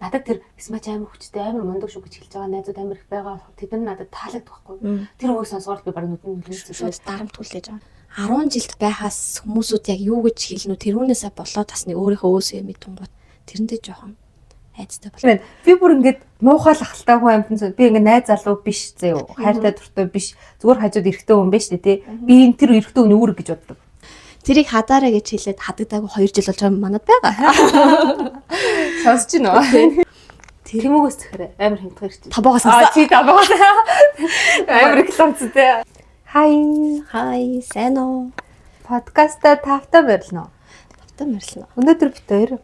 Надад тэр смач амар хүчтэй, амар мундаг шүү гэж хэлж байгаа найзууд амар их байгаа. Тэд нар надад таалагддаг байхгүй. Тэр үгийг сонсгоор би бараг нүдэнд нүлэн шууд дарамт хүлээж байгаа. 10 жилд байхаас хүмүүсүүд яг юу гэж хэлнэ үү тэрүүнээсээ болоод бас нэг өөрийнхөө өөсөө мэдэн гот тэрэндээ жоохон айцтай болоо. Би бүр ингээд муухай л ахaltaа хүн амтан би ингээд найз залуу биш заяо. Хайртай дуртай биш. Зүгээр хажууд эрэгтэй хүн биш тий. Би энэ тэр эрэгтэй хүн үүрэг гэж боддог. Тэрийг хадаараа гэж хэлээд хадагдаагүй 2 жил болж байгаа манад байгаа. Сонсож байна уу? Тэмүүгээс зөвхөр амар хэмтгэр чи. Табоогоос Аа чи табоогоос. Амар рекламц тий. Хай. Хай, сайн уу? Подкаста тавтай морилно. Тавтай морилно. Өнөөдөр бит хоёр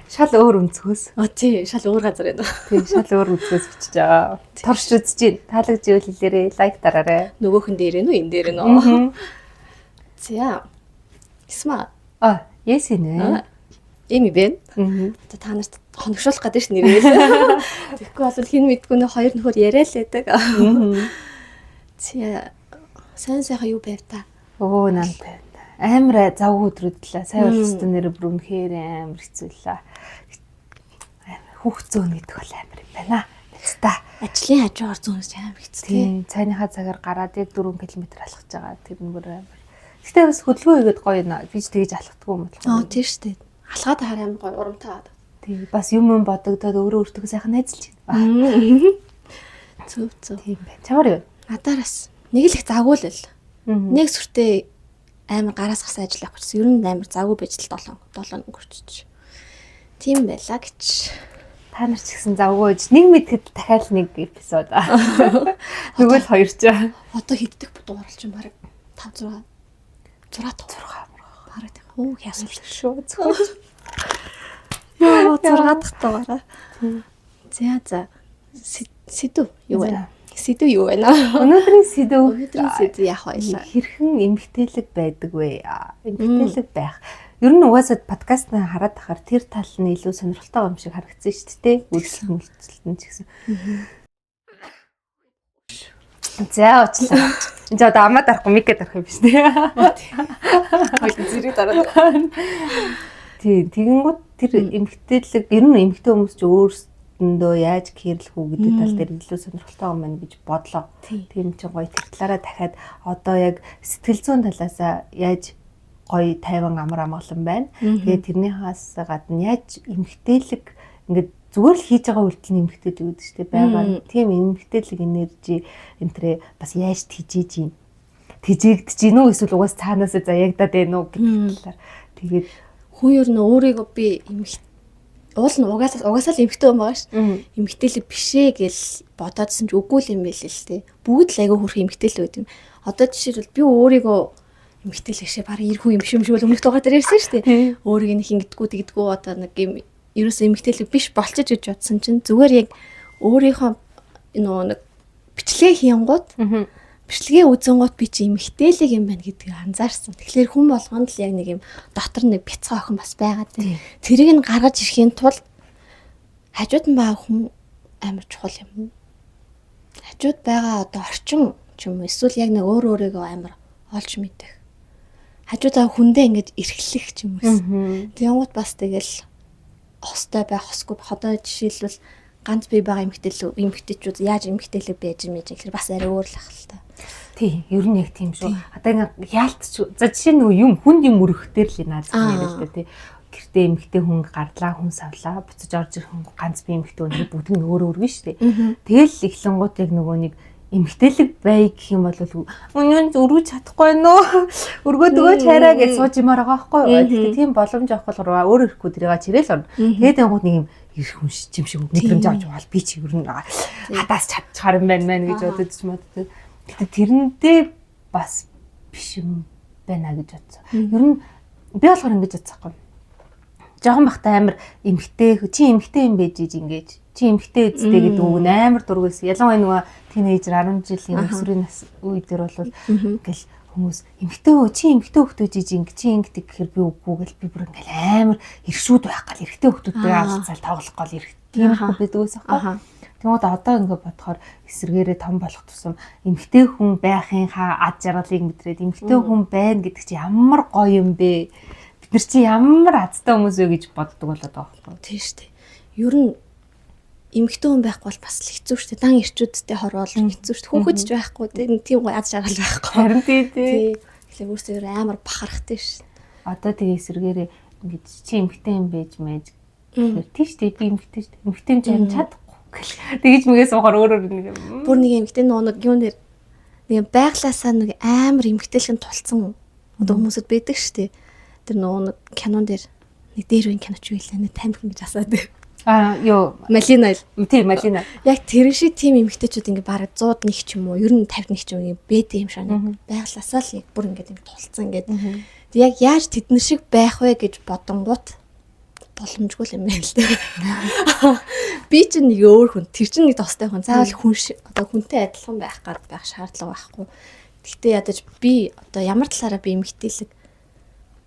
шал өөр өнцгөөс. А тий, шал өөр газар байна. Тий, шал өөр өнцгөөс бичиж байгаа. Турш үзэж гин. Таалагдж ивэл хэлээрэй, лайк дараарай. Нөгөөхөн дээр нүү, энэ дээр нөө. За. Исма. А, yes инэ. Эми бэ? Одоо та нарт хоногшуулах гэдэг ш нэрээ. Тэгэхгүй бол хин мэдгүй нэ хоёр нөхөр яриа л байдаг. За. Сайн сайхан юу байв та? Өө намтай. Амар завгүй өдрүүдлээ. Сая уулзсан нэр бүр үнэхээр амар хэцүү лээ. Амар хүүхд зөөн гэдэг бол амар юм байна. Нэцта. Ажлын хажуугаар зөөнөс амар хэцүү тий. Цайныхаа цагаар гараад яг 4 км алхаж байгаа. Тэр нь бүр амар. Гэтэ бас хөдөлгөөн хийгээд гоё нэ. Би ч тэгэж алхдаггүй юм болох. Аа тийм шүү дээ. Алхаад хараа амар гоё урамтай аваад. Тий. Бас юм юм бодогдоод өөрөө өөртөө сайхан найзалж байна. Зөв зөв. Тийм байна. Чамаар юу? Надаараас нэг л их завгүй л л. Нэг сүртэй амар гараас гарсан ажил авах гэсэн. Ер нь амар завгүй байж л 7 7 өнгөрчиж. Тийм байлаа гэж. Та нар ч гэсэн завгүй гэж нэг мэдхэд дахиад нэг эпизод. Нөгөө л хоёр ч. Одоо хэддэх дугаар болчих юм бараг 5 6 6 6 бараг тийм. Оо яасан шүү. Зөв. Йоо 6 дахь дугаараа. За за. Сэдв юу вэ? Сэдв юу вэ? Өнөөдрийн сэдв Өнөөдрийн сэдв яах вэ? Хэрхэн эмгтээлэг байдаг вэ? Эмгтээлэг байх. Ер нь угаасаа подкаст нь хараад тахаар тэр тал нь илүү сонирхолтой юм шиг харагдсан шүү дээ. Үйлчлэл мүлчлэлт нь ч гэсэн. За уучлаа. Энд одоо амаа дарахгүй микэ дарах юм биш үү? Хоёул зэрэг дараад. Тий, тэгэнгүүт тэр эмгтээлэг ер нь эмгтээ хүмүүс ч өөрсөндөө яаж кэрлэх үү гэдэг тал дээр илүү сонирхолтой юм байна гэж бодлоо. Тийм чинь гоё тэр талаараа дахиад одоо яг сэтгэл зүйн талаасаа яаж гоё тайван амар амгалан байна. Тэгээд тэрнийхээс гадна яаж эмгтээлэг ингээд зүгээр л хийж байгаа үйлдэл нь эмгтээлэг гэдэг шүү дээ. Байгаа. Тийм эмгтээлэг энержи энтрээ бас яаж тижээж юм. Тижээгдэж гин үү эсвэл угаас цаанаасаа заяагдаад байна уу гэдэг талаар. Тэгээд хүн ер нь өөрийгөө би уул нь угаасаа л эмгтэй юм байгаа ш. Эмгтээлэг бишээ гэж бодоодсэн ч үгүй л юм байл л дээ. Бүгд л айгүй хөрх эмгтээлэг байд юм. Одоо жишээлбэл би өөрийгөө эмгтээлэг шээ бараг ир хүн юм шиг юм шиг бол өмнөх дугаар дээр ярьсан шүү дээ. Өөрийг нэг ингэдэггүй тэгдэггүй одоо нэг юм ерөөсөө эмгтээлэг биш болчих гэж бодсон чинь зүгээр яг өөрийнхөө нөгөө нэг бичлэгээ хийнгууд бичлэгээ үзэнгуут би чи эмгтээлэг юм байна гэдгийг анзаарсан. Тэгэхээр хүн болгонд л яг нэг юм дотор нэг бяцхан охин бас байгаа тийм. Тэрийг нь гаргаж ирэхийн тулд хажууд нь байгаа хүн амар чухал юм. Хажууд байгаа одоо орчин ч юм уу эсвэл яг нэг өөр өөрийгөө амар олж мэдэх. Хажууд байгаа хүндээ ингэж эрхлэх ч юм уу. Тэнгуут бас тэгэл хостой байх хосгүй. Одоо жишээлбэл ганц бие байгаа эмгтээлүүд яаж эмгтээлэг байж юм яаж гэхээр бас арай өөр л ах л та. Тий, ер нь яг тийм шүү. Одоо ингээ яалтч за жишээ нь нөгөө юм хүнд юм өргөх дээр л наад зах яриа л да тий. Гэртээ эмгтээ хүн гарлаа, хүн савлаа, буцаж орж ирэх хүн ганц бие эмгтээ хүн бүгд нь өөр өөр шүү дээ. Тэгэл эхлэнгуут яг нөгөө нэг эмгтээлэг бай гэх юм бол өнөө өргөж чадахгүй нөө өргөөд өгөөч хараа гэж сууж юмар байгаа байхгүй юу. Гэхдээ тийм боломж авах болохоор өөр ирэхгүй тэрийг чирэл орно. Тэгээд ангууд нэг юм ирэх хүн юм шиг мэдрэмж авч бол би чи ер нь хадаас чадчихар юм байна мэн гэж бодож магадгүй. Гэтэ тэрэндээ бас биш юм байна гэж бодсон. Ер нь би болохоор ингэж бодсохгүй. Жохон бахта амар эмгтэй чи эмгтэй юм байж иж ингэж чи эмгтэй үсттэй гэдэг үг нь амар дургүйс. Ялангуяа нөгөө тинейжер 10 жилийн өсвөрийн нас үе дээр бол ингээл хүмүүс эмгтэй хөө чи эмгтэй хөлтөө жиж ингэ чи ингэдэг гэхээр би үгүй гэл би бүр ингээл амар иршүүд байх гал эрэгтэй хөлтүүдтэй алцаал тоглох гал эрэг тиймэрхүү байдаг ус аахгүй. Тэгмээд одоо ингээ бодохоор эсэргээрээ том болох тусам эмгтэй хүн байхынхаа ад жаргалыг мэдрээд эмгтэй хүн байна гэдэг чи ямар гоё юм бэ? Бид нар чи ямар азтай хүмүүс вэ гэж боддог болоод байгаа байхгүй. Тийм шүү дээ. Ер нь Эмэгтэй хүн байхгүй бол бас л хэцүү шүү дээ. Дан ирчүүдтэй хорвол хэцүү шүү дээ. Хүүхэд ч байхгүй тийм гоё аз жаргал байхгүй. Харин тий тий. Тэгэхээр өөрсдөө амар бахархтай шүү. Одоо тэгээ эсэргээрээ ингэж чи эмэгтэй юм байж мэж гэхээр тийш дээ би эмэгтэй шүү дээ. Эмэгтэй юм чи харин чадахгүй гэл. Тэгэж мэгээ суухаар өөрөөр нэг юм. Бүр нэг эмэгтэй нөгөө нэг юун дээр нэг байглаасаа нэг амар эмэгтэйлхэн тулцсан одоо хүмүүсүүд байдаг шүү дээ. Тэр нөгөө нэг кинон дээр нэг дээр үеийн киноч юу илээ нэг тамхи ингэж асаад. Аа юу Малина л. Тийм Малина. Яг тэр шиг тийм эмэгтэйчүүд ингээ бараг 101 ч юм уу, ер нь 51 ч юм уу бэдэ юм шиг нэг байглаасаа л яг бүр ингээд юм тулцсан ингээд. Тэг яг яаж тэднэр шиг байх вэ гэж бодонгууд боломжгүй л юм байна л дээ. Би чинь нэг өөр хүн, тэр чинь нэг тостой хүн. Заавал хүн одоо хүнтэй адилхан байх гад байх шаардлага байхгүй. Гэхдээ ядаж би одоо ямар талаараа би эмэгтэйлэг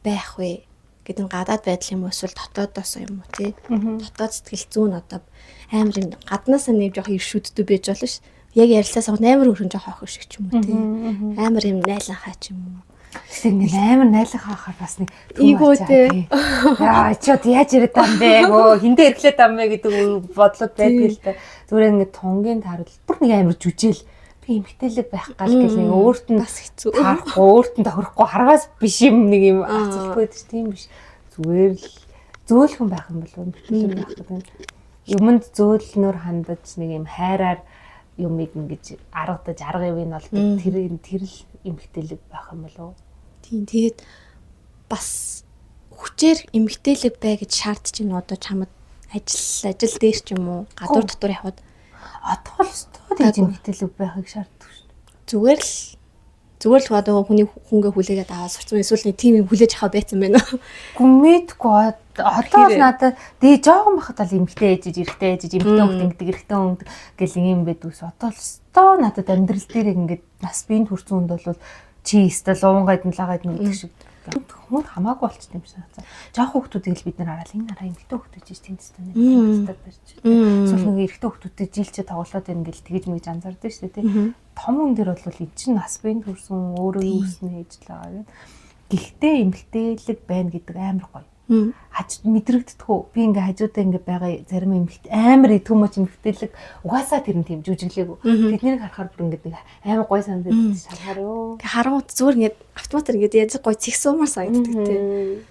байх вэ гэдэг нь гадаад байдал юм уу эсвэл дотоодоос юм уу тий. Дотоод сэтгэл зүйн одоо амар юм гаднаасаа нэг жоох иршүүдтэй байж болно ш. Яг ярилцаа сав амар өрхөн жоох охин шиг ч юм уу тий. Амар юм найланхаа ч юм уу. Тэгсэн нэг амар найланхаа хахаар бас нэг Ийгүү тий. Яа чи одоо яаж яриад байгаа юм бэ? Өө хиндэ эргэлээд байгаа юм бэ гэдэг бодлоод байдаг л да. Зүгээр ингэ тунгийн тааруул бүр нэг амар жүжээл би эмгтээлэг байх гал гэл нэг өөрт нь бас хэцүү. Таарахгүй өөрт нь тохирохгүй харгаас биш юм нэг юм ацалгүй байдаг тийм биш. Зүгээр л зөөлхөн байх юм болов эмгтээлэг байх гэдэг нь юмд зөөлнөр хандаж нэг юм хайраар юмыг ингэж аргадаж арга явыг нь олдог тэр тэр л эмгтээлэг байх юм болов. Тийм тэгээд бас хүчээр эмгтээлэг бай гэж шаардж байна одоо чамд ажил ажил дээр ч юм уу гадуур дотор явхад одоо л өстөө тэгж эмгтээлэг байхыг шаарддаг шүү. Зүгээр л зүгээр л одоо хүний хүнгээ хүлээгээд аваад сурцсан эсвэл нэг тим юм хүлээж авах байсан байна. Гүн мэдгүй одоо бол надад дээ жоохон бахад бол эмгтээ ээжиж эрэгтэй ээжиж эмгтээ хөлт ингэдэг эрэгтэй хүн гэл юм байдаг ус одоо л өстөө надад амьдрал дээр ингээд нас биед хүрсэн хүнд бол чи өстөө луунгаад лагаад гэдэг шиг хүн хамаагүй болчихсон юм шиг санагдсан. Жохон хүмүүсийг л бид нар хараад энэ нараа эмэгтэй хүмүүс чиж тэнд өстөө нэр барьж. Эсвэл нэг эрэгтэй хүмүүстэй жилчээ тоглоод байна гэл тэгэж мэгж анзаардаг шүү дээ тий. Том хүн дээр бол эн чинь нас биед хүрсэн өөрөө юу гэснэ хийж л байгаа гэдэг. Гэхдээ эмэгтэйлэг байна гэдэг амар гоё. Хаж мэдрэгддэггүй. Би ингээ хажуудаа ингээ байгаа зарим эмэгтэй амар идэвхтэй мөч эмэгтэйлэг угаасаа тэр нь тийм жүжиглээгүй. Тэднийг харахаар бүр ингээ нэг амар гоё санагдаад шалгаар ёо. Ингээ харангуут зүгээр ингээ автоматар ингээ яаж гоё цэгсуумар санагддаг тий.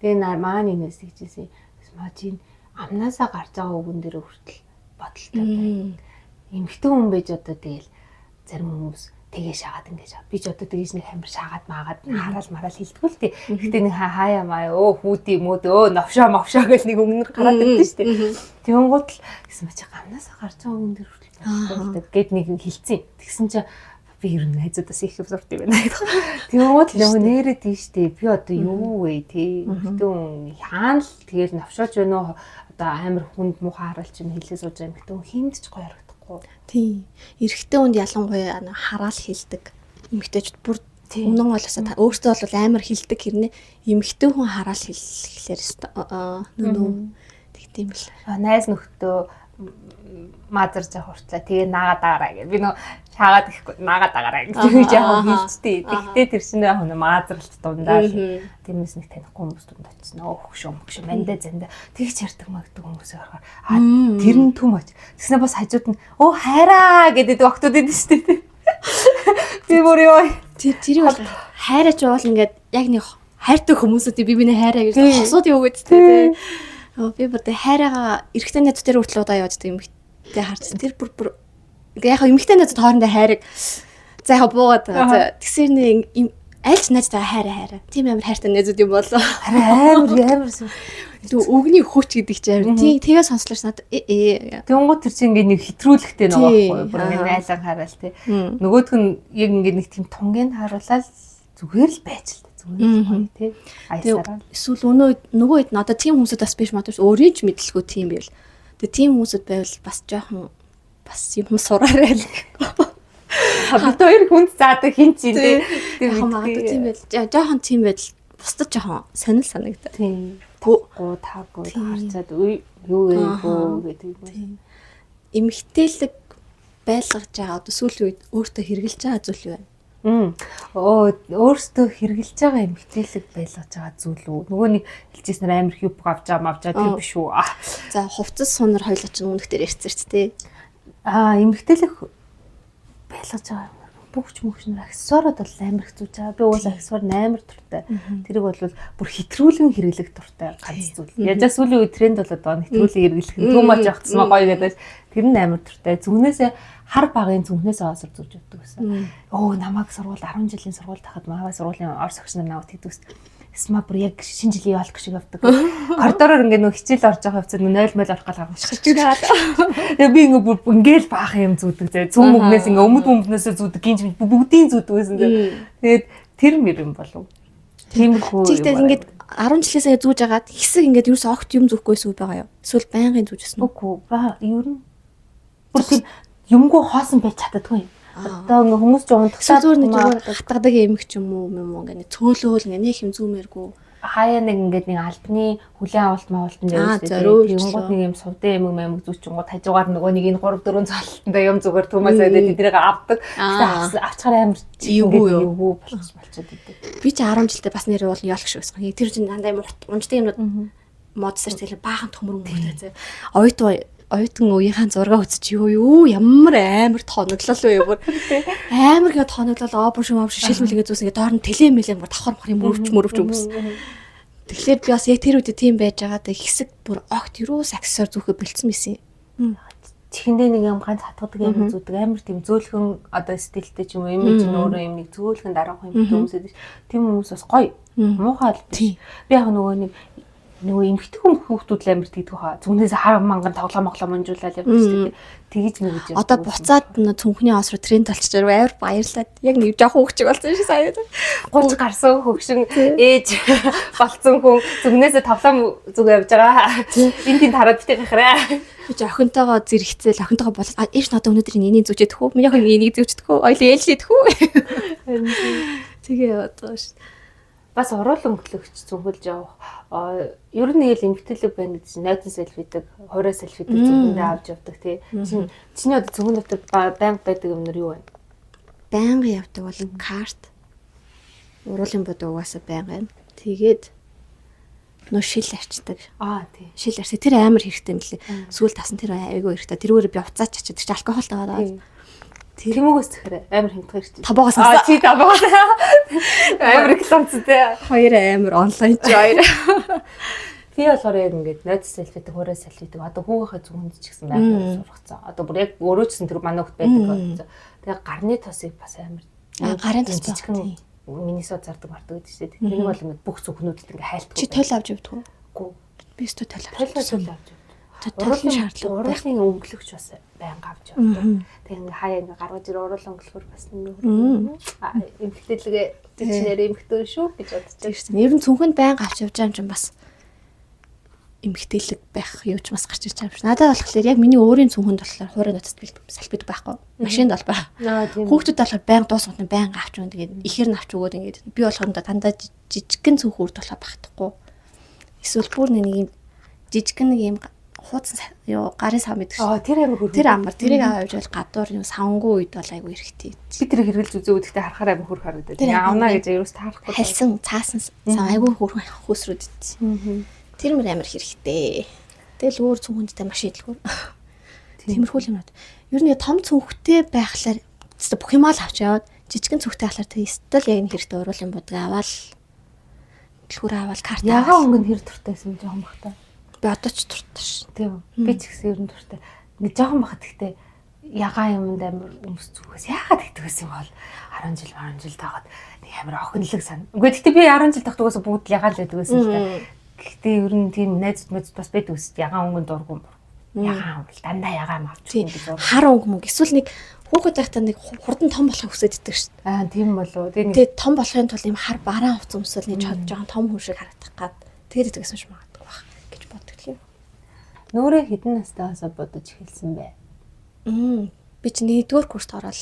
Тэгээ наа маань инээс тэгжээсэн. Маа чи амнаасаа гарч байгаа үгэн дээр хүртэл бодолтой байна. Эмэгтэй хүн байж одоо тэгэл зарим хүмүүс тэгээ шагаад ингэж би ч одоо тэгэж нэг хамар шагаад маагаад хараал мараал хилдэггүй л тий. Гэхдээ нэг хаяа маа өө хүүти мүүд өө новшоо мовшоо гэл нэг өмнө гараад ирдэ шүү дээ. Тэнгуут л гэсэн мачи гамнаасаа гарч байгаа хүн дээр хүртэл бодолтой гэд нэг хилцэн. Тэгсэн чи би ер нь найзуудаас их юм сурт юм байна гэдэг. Тэнгуут л нөгөө нэрээ тийш дээ. Би одоо юу вэ тий. Эмэгтэй хүн хаана л тэгэл новшооч байна уу одоо амар хүнд муухай хараал чинь хэлээ сууж байгаа эмэгтэй хүн хинд ч гоё харагдахгүй. Тийм. Эрэгтэй хүнд ялангуяа хараал хилдэг. Эмэгтэйчүүд бүр үнэн ойлгосоо өөртөө бол амар хилдэг хэрнээ эмэгтэй хүн хараал хэлэхлээр нөө тэгдэм бил. Найз нөхдөө мазарж явах хуртлаа тэгээ наагаад агараа гэж. Би нөө шаагаад гэхгүй наагаад агараа гэж яг хэлцтэй. Тэгтээ тэр чинь яг нөө мазралт дундаа тиймээс нэг танихгүй хүмүүс дунд очсон. Өө хөшөө мөшөө мандаа зандаа тэгч ярьдаг магдаг хүмүүсээ харахаар а тэр нь түм оч. Тэгснэ бас хажууд нь өө хайраа гэдэг октод идэв шүү дээ. Би бүр ёо. Тэр тэрийг бол хайраа ч уул ингээд яг нэг хайртай хүмүүсүүд би биний хайраа гэж хосууд юу гэдэг тий. Би бүр тэ хайраага эрэгтэй найзууд дээр хүртэл удаа яваад юм эмэгтэй харсан. Тэр бүр бүр яг эмэгтэй найзууд хоорондоо хайрыг за яг буугаад байгаа. Тэгсэр нэг аль ч найзтайгаа хайраа хайраа. Тийм амар хайртай найзууд юм болоо. Амар амар Тэг өгний хүч гэдэг чинь амар. Тийм тэгээ сонслооч надад э. Тэнгууд тэр чинь ингээ нэг хэтрүүлэхтэй нөгөө байхгүй бүр ингээ найлан хараал тий. Нөгөөх нь яг ингээ нэг тийм тунгийн харуулаад зүгээр л байж л та зүгээр л гоё тий. Аясараа. Эсвэл өнөө нөгөө хэд нь одоо тийм хүмүүсүүд бас биш магадгүй өөрийн ч мэдлгүй тийм байвал. Тэгээ тийм хүмүүсүүд байвал бас жоохон бас юм сураарай л. Бид хоёр хүнд заадаг хин чи тий. Тэр магадгүй тийм байл. Жоохон тийм байдал бусдад жоохон сонир санагдав. Тийм. Гу таагүй харцаад юу вэ гөө гэдэг юм. Эмэгтэйлэг байлгаж байгаа одоо сүүлийн үед өөртөө хэрэгжилж байгаа зүйл юу вэ? Өөртөө хэрэглэж байгаа эмгтээлэг байлгаж байгаа зүйл үү? Нөгөө нэг хэлжсэнээр амар их юп авч байгаа мавж байгаа тэр биш үү? За, хувцас сунар хоёлоо чинь өмнөх дээр ярьсан шүү дээ. Эмгтээлэг байлгаж байгаа бүгч мөгч нар аксессуарууд бол амар их зүүж байгаа. Би уул аксессуар амар дуртай. Тэрийг бол бүр хэтрүүлэн хэрэглэх дуртай ганц зүйл. Яжаа сүүлийн үе тренд болоод байгаа хэтрүүлэн хэрэглэх нь too much явахтсмаа гоё гэдэг. Тэр нь амар дуртай. Зүгнээсээ хар багын зүгнээсээ осор зүүж явдаг гэсэн. Өө, намайг сургууль 10 жилийн сургууль тахад манай сургуулийн орос огш нар намайг тэгдэг ус. Эсма бүр яг шинэ жилийн ёлк шиг явдаг. Коридороор ингээ нөх хичээл орж байгаа хувцас нөө 0 мөл орох гал гаргаж. Тэгээ би ингээ бүр ингээл баах юм зүүдэг зэ. Зүүн мөгнөөс ингээ өмд өмднөөсөө зүүдэг, гинж бүгдийн зүүдэг байсан. Тэгээд тэр мэр юм болов. Тиймэрхүү. Чигтээ ингээд 10 жилээсээ зүүж агаад хэсэг ингээд юус огт юм зүүхгүйсэн үү байгаа юу? Эсвэл байнгын зүүжсэн үү? Үгүй ба, ер нь бүр тийм юмгүй хоосон байж чаддаггүй юм. Одоо ингээ хүмүүс ч унтахсаа зүгээр нэг зүгээр хатгадаг юм ч юм уу юм уу, ингээ цөөлөөл ингээ нэг юм зүүмээргүй. Хаяа нэг ингээд нэг албаны хүлээн авалт маавалтанд явж дээ. Тэгэнгүүт нэг юм сувдын юм амиг зүүчингууд хажуугаар нөгөө нэг энэ 3 4 цолтондоо юм зүгээр түүмээс байдаг тэднийг авдаг. Гэтэ авчгаар амар эвгүй юу эвгүй болчиход идэв. Би чи 10 жилдээ бас нэр бол ёлк шиг байсан. Тэр чинь дандаа юм урт унждаг юмнууд модсар тэгэл баахан төмөр өмөртэй зэ. Оюутан үеийнхаа зураг үзэж юу юу ямар амар тоноглол вэ бүр амар гээ тоноглол аа бүр шум шилмэл ингэ зүүс ингэ доор нь тэлээ мэлээ бүр давхар махар юм мөрөвч мөрөвч өмс. Тэгэхээр би бас яг тэр үедээ тийм байж байгаа даа хэсэг бүр огт юус аксессуар зүүхэ бэлдсэн байсан юм. Чихэндээ нэг юм ганц хатгадаг юм зүүдэг, амар тийм зөөлхөн одоо стилтэй ч юм уу, имиж нь өөрөө юм нэг зөөлхөн дараахан юм хүмүүсэд тийм хүмүүс бас гоё. Муухай л биш. Би яг нөгөө нэг нөгөө эмэгтэй хүүхдүүд л амар тэгдэг хаа. Зүгнээс хар манган тоглоом моглоом унжуулаад явдаг шүү дээ. Тэгэж мэгэж явдаг. Одоо буцаад цүнхний ос руу тренд болчихоор амар баярлаад яг нэг жоохон хүүхчиг болсон шиг санагдав. 30 гарсан хөгшин ээж болцсон хүн зүгнээсээ тоглоом зүг явж байгаа. Энд тийм тараад битгий гахараа. Би ч охинтойгоо зэрэгцээл охинтойгоо бол ээж надад өнөөдөр энийг зүжээдэх үү? Миний охин энийг зүждэх үү? Ойлоо ээлжлэдэх үү? Тэгээ яваад байгаа шүү. Бас уруул өнгөлөгч зүнхэлж явах. Ер нь нэг л эмгтээлэг байна гэдэг чинь нойтон селфидэг, хорой селфидэг зүнхэндээ авч явдаг тий. Чинь чиний одоо зүнхэн дотор байнга байдаг юм нар юу вэ? Байнга явдаг бол карт. Уруулын бод угаасаа байнга байна. Тэгээд нөө шил арчдаг. Аа тий. Шил арчдаг. Тэр амар хэрэгтэй юм лээ. Сүүл тасан тэр айгүй хэрэгтэй. Тэрүүгээр би уцаач ачаад чи алкогольтой байгаа. Тэмөөгөөс зөвхөр амар хямдхан ирчих. Табоогоос. Аа чи табоогоос. Амар рекламцтай. Хоёр амар онлайн чи хоёр. Би болохоор яг ингээд ноц селфидэг, хураа селфидэг. Одоо хүүгийнхээ зүгэнд ч гэсэн байгаад сургацсан. Одоо бүр яг өөрөө ч гэсэн тэр манай хүүхд байдаг болсон. Тэгээ гарны тосыг бас амар. Гарын тос жижигхэн Минисо зардаг мардаг гэдэг чинь. Тэр бол ингээд бүх зүгнүүдэд ингээд хайлтгүй. Чи тойл авч явдаг уу? Үгүй. Би өстө тойл авч. Тойл авч явдаг. Толын шаардлага уруулын өнгөлөгч бас байнга авч явдаг. Тэгээ ингээ хаяа ингээ гаргаж ир уруулын өнгөлөхөр бас ингээ эмгтээлгээ чи нэр эмгтэн шүү гэж бодож байна. Ер нь цүнхэнд байнга авч явж байгаа юм чинь бас эмгтээлэг байх юу ч бас гарч ирж байгаа юм шиг. Надад болохоор яг миний өөрийн цүнхэнд болохоор хуурай ноцт салбид байхгүй. Машинд бол байгаа. Хүүхдүүд болохоор байнга дуусгах нь байнга авч өгөн. Тэгээд ихээр нь авч өгөөд ингээд би болохоор дандаа жижигхэн цүнх үрд болохоор багтахгүй. Эсвэл бүр нэг юм жижигхэн нэг юм хуудсан юу гарын сав мэддэг шүү. Аа тэр амар хөрх. Тэр амар тэрийг аваад явж бол гадуур юм савнгүй үед бол айгүй хэрэгтэй. Би тэрийг хэрэглэж үзээ үдэхдээ харахаар амар хөрх харагдаад. Авна гэж ерөөс таарахгүй. Хальсан цаасан сав айгүй хөрх хөсрүүд идсэн. Тэр мөр амар хэрэгтэй. Тэгэл өөр цүнхэндтэй маш идэлгүй. Тиймэрхүү юмнууд. Ер нь том цүнхтэй байхлаар бүх юмаа л авч яваад жижигэн цүнхтэй байхлаар тэг стил яг нэг хэрэгтэй уруулын будаг аваал дэлгүүр аваал карт. Ягаан өнгө нь хэр дуртай байсан жоохон бахта. Би одоо ч дуртай ш. Тийм. Би ч гэсэн ер нь дуртай. Ингээ жоохон бахад гэхдээ ягаан юмд амар өмс зүгээс яагаад тэгдэг байсан юм бол 10 жил 10 жил таагаад нэг амар охинлог сан. Үгүй гэхдээ би 10 жил тахт угаасаа бүгд ягаан л байдаг байсан л та. Гэхдээ ер нь тийм найзууд мэдс бас байдаг ус ягаан өнгөнд дургу. Ягаан бол дандаа ягаан авч гэж зур. Хар өнгө мөнгө эсвэл нэг хүүхэд байхдаа нэг хурдан том болохыг хүсэж идэг ш. Аа тийм болов. Тэгээ том болохын тулд ийм хар бараан хувцас өмсөл нэг жоохон том хүн шиг харагдах гад тэгээд идэг гэсэн юм шиг магадгүй баг гэж боддог юм. Нүрээ хэдэн настайгасаа бодож эхэлсэн бэ? Би чи 1-р курст ороод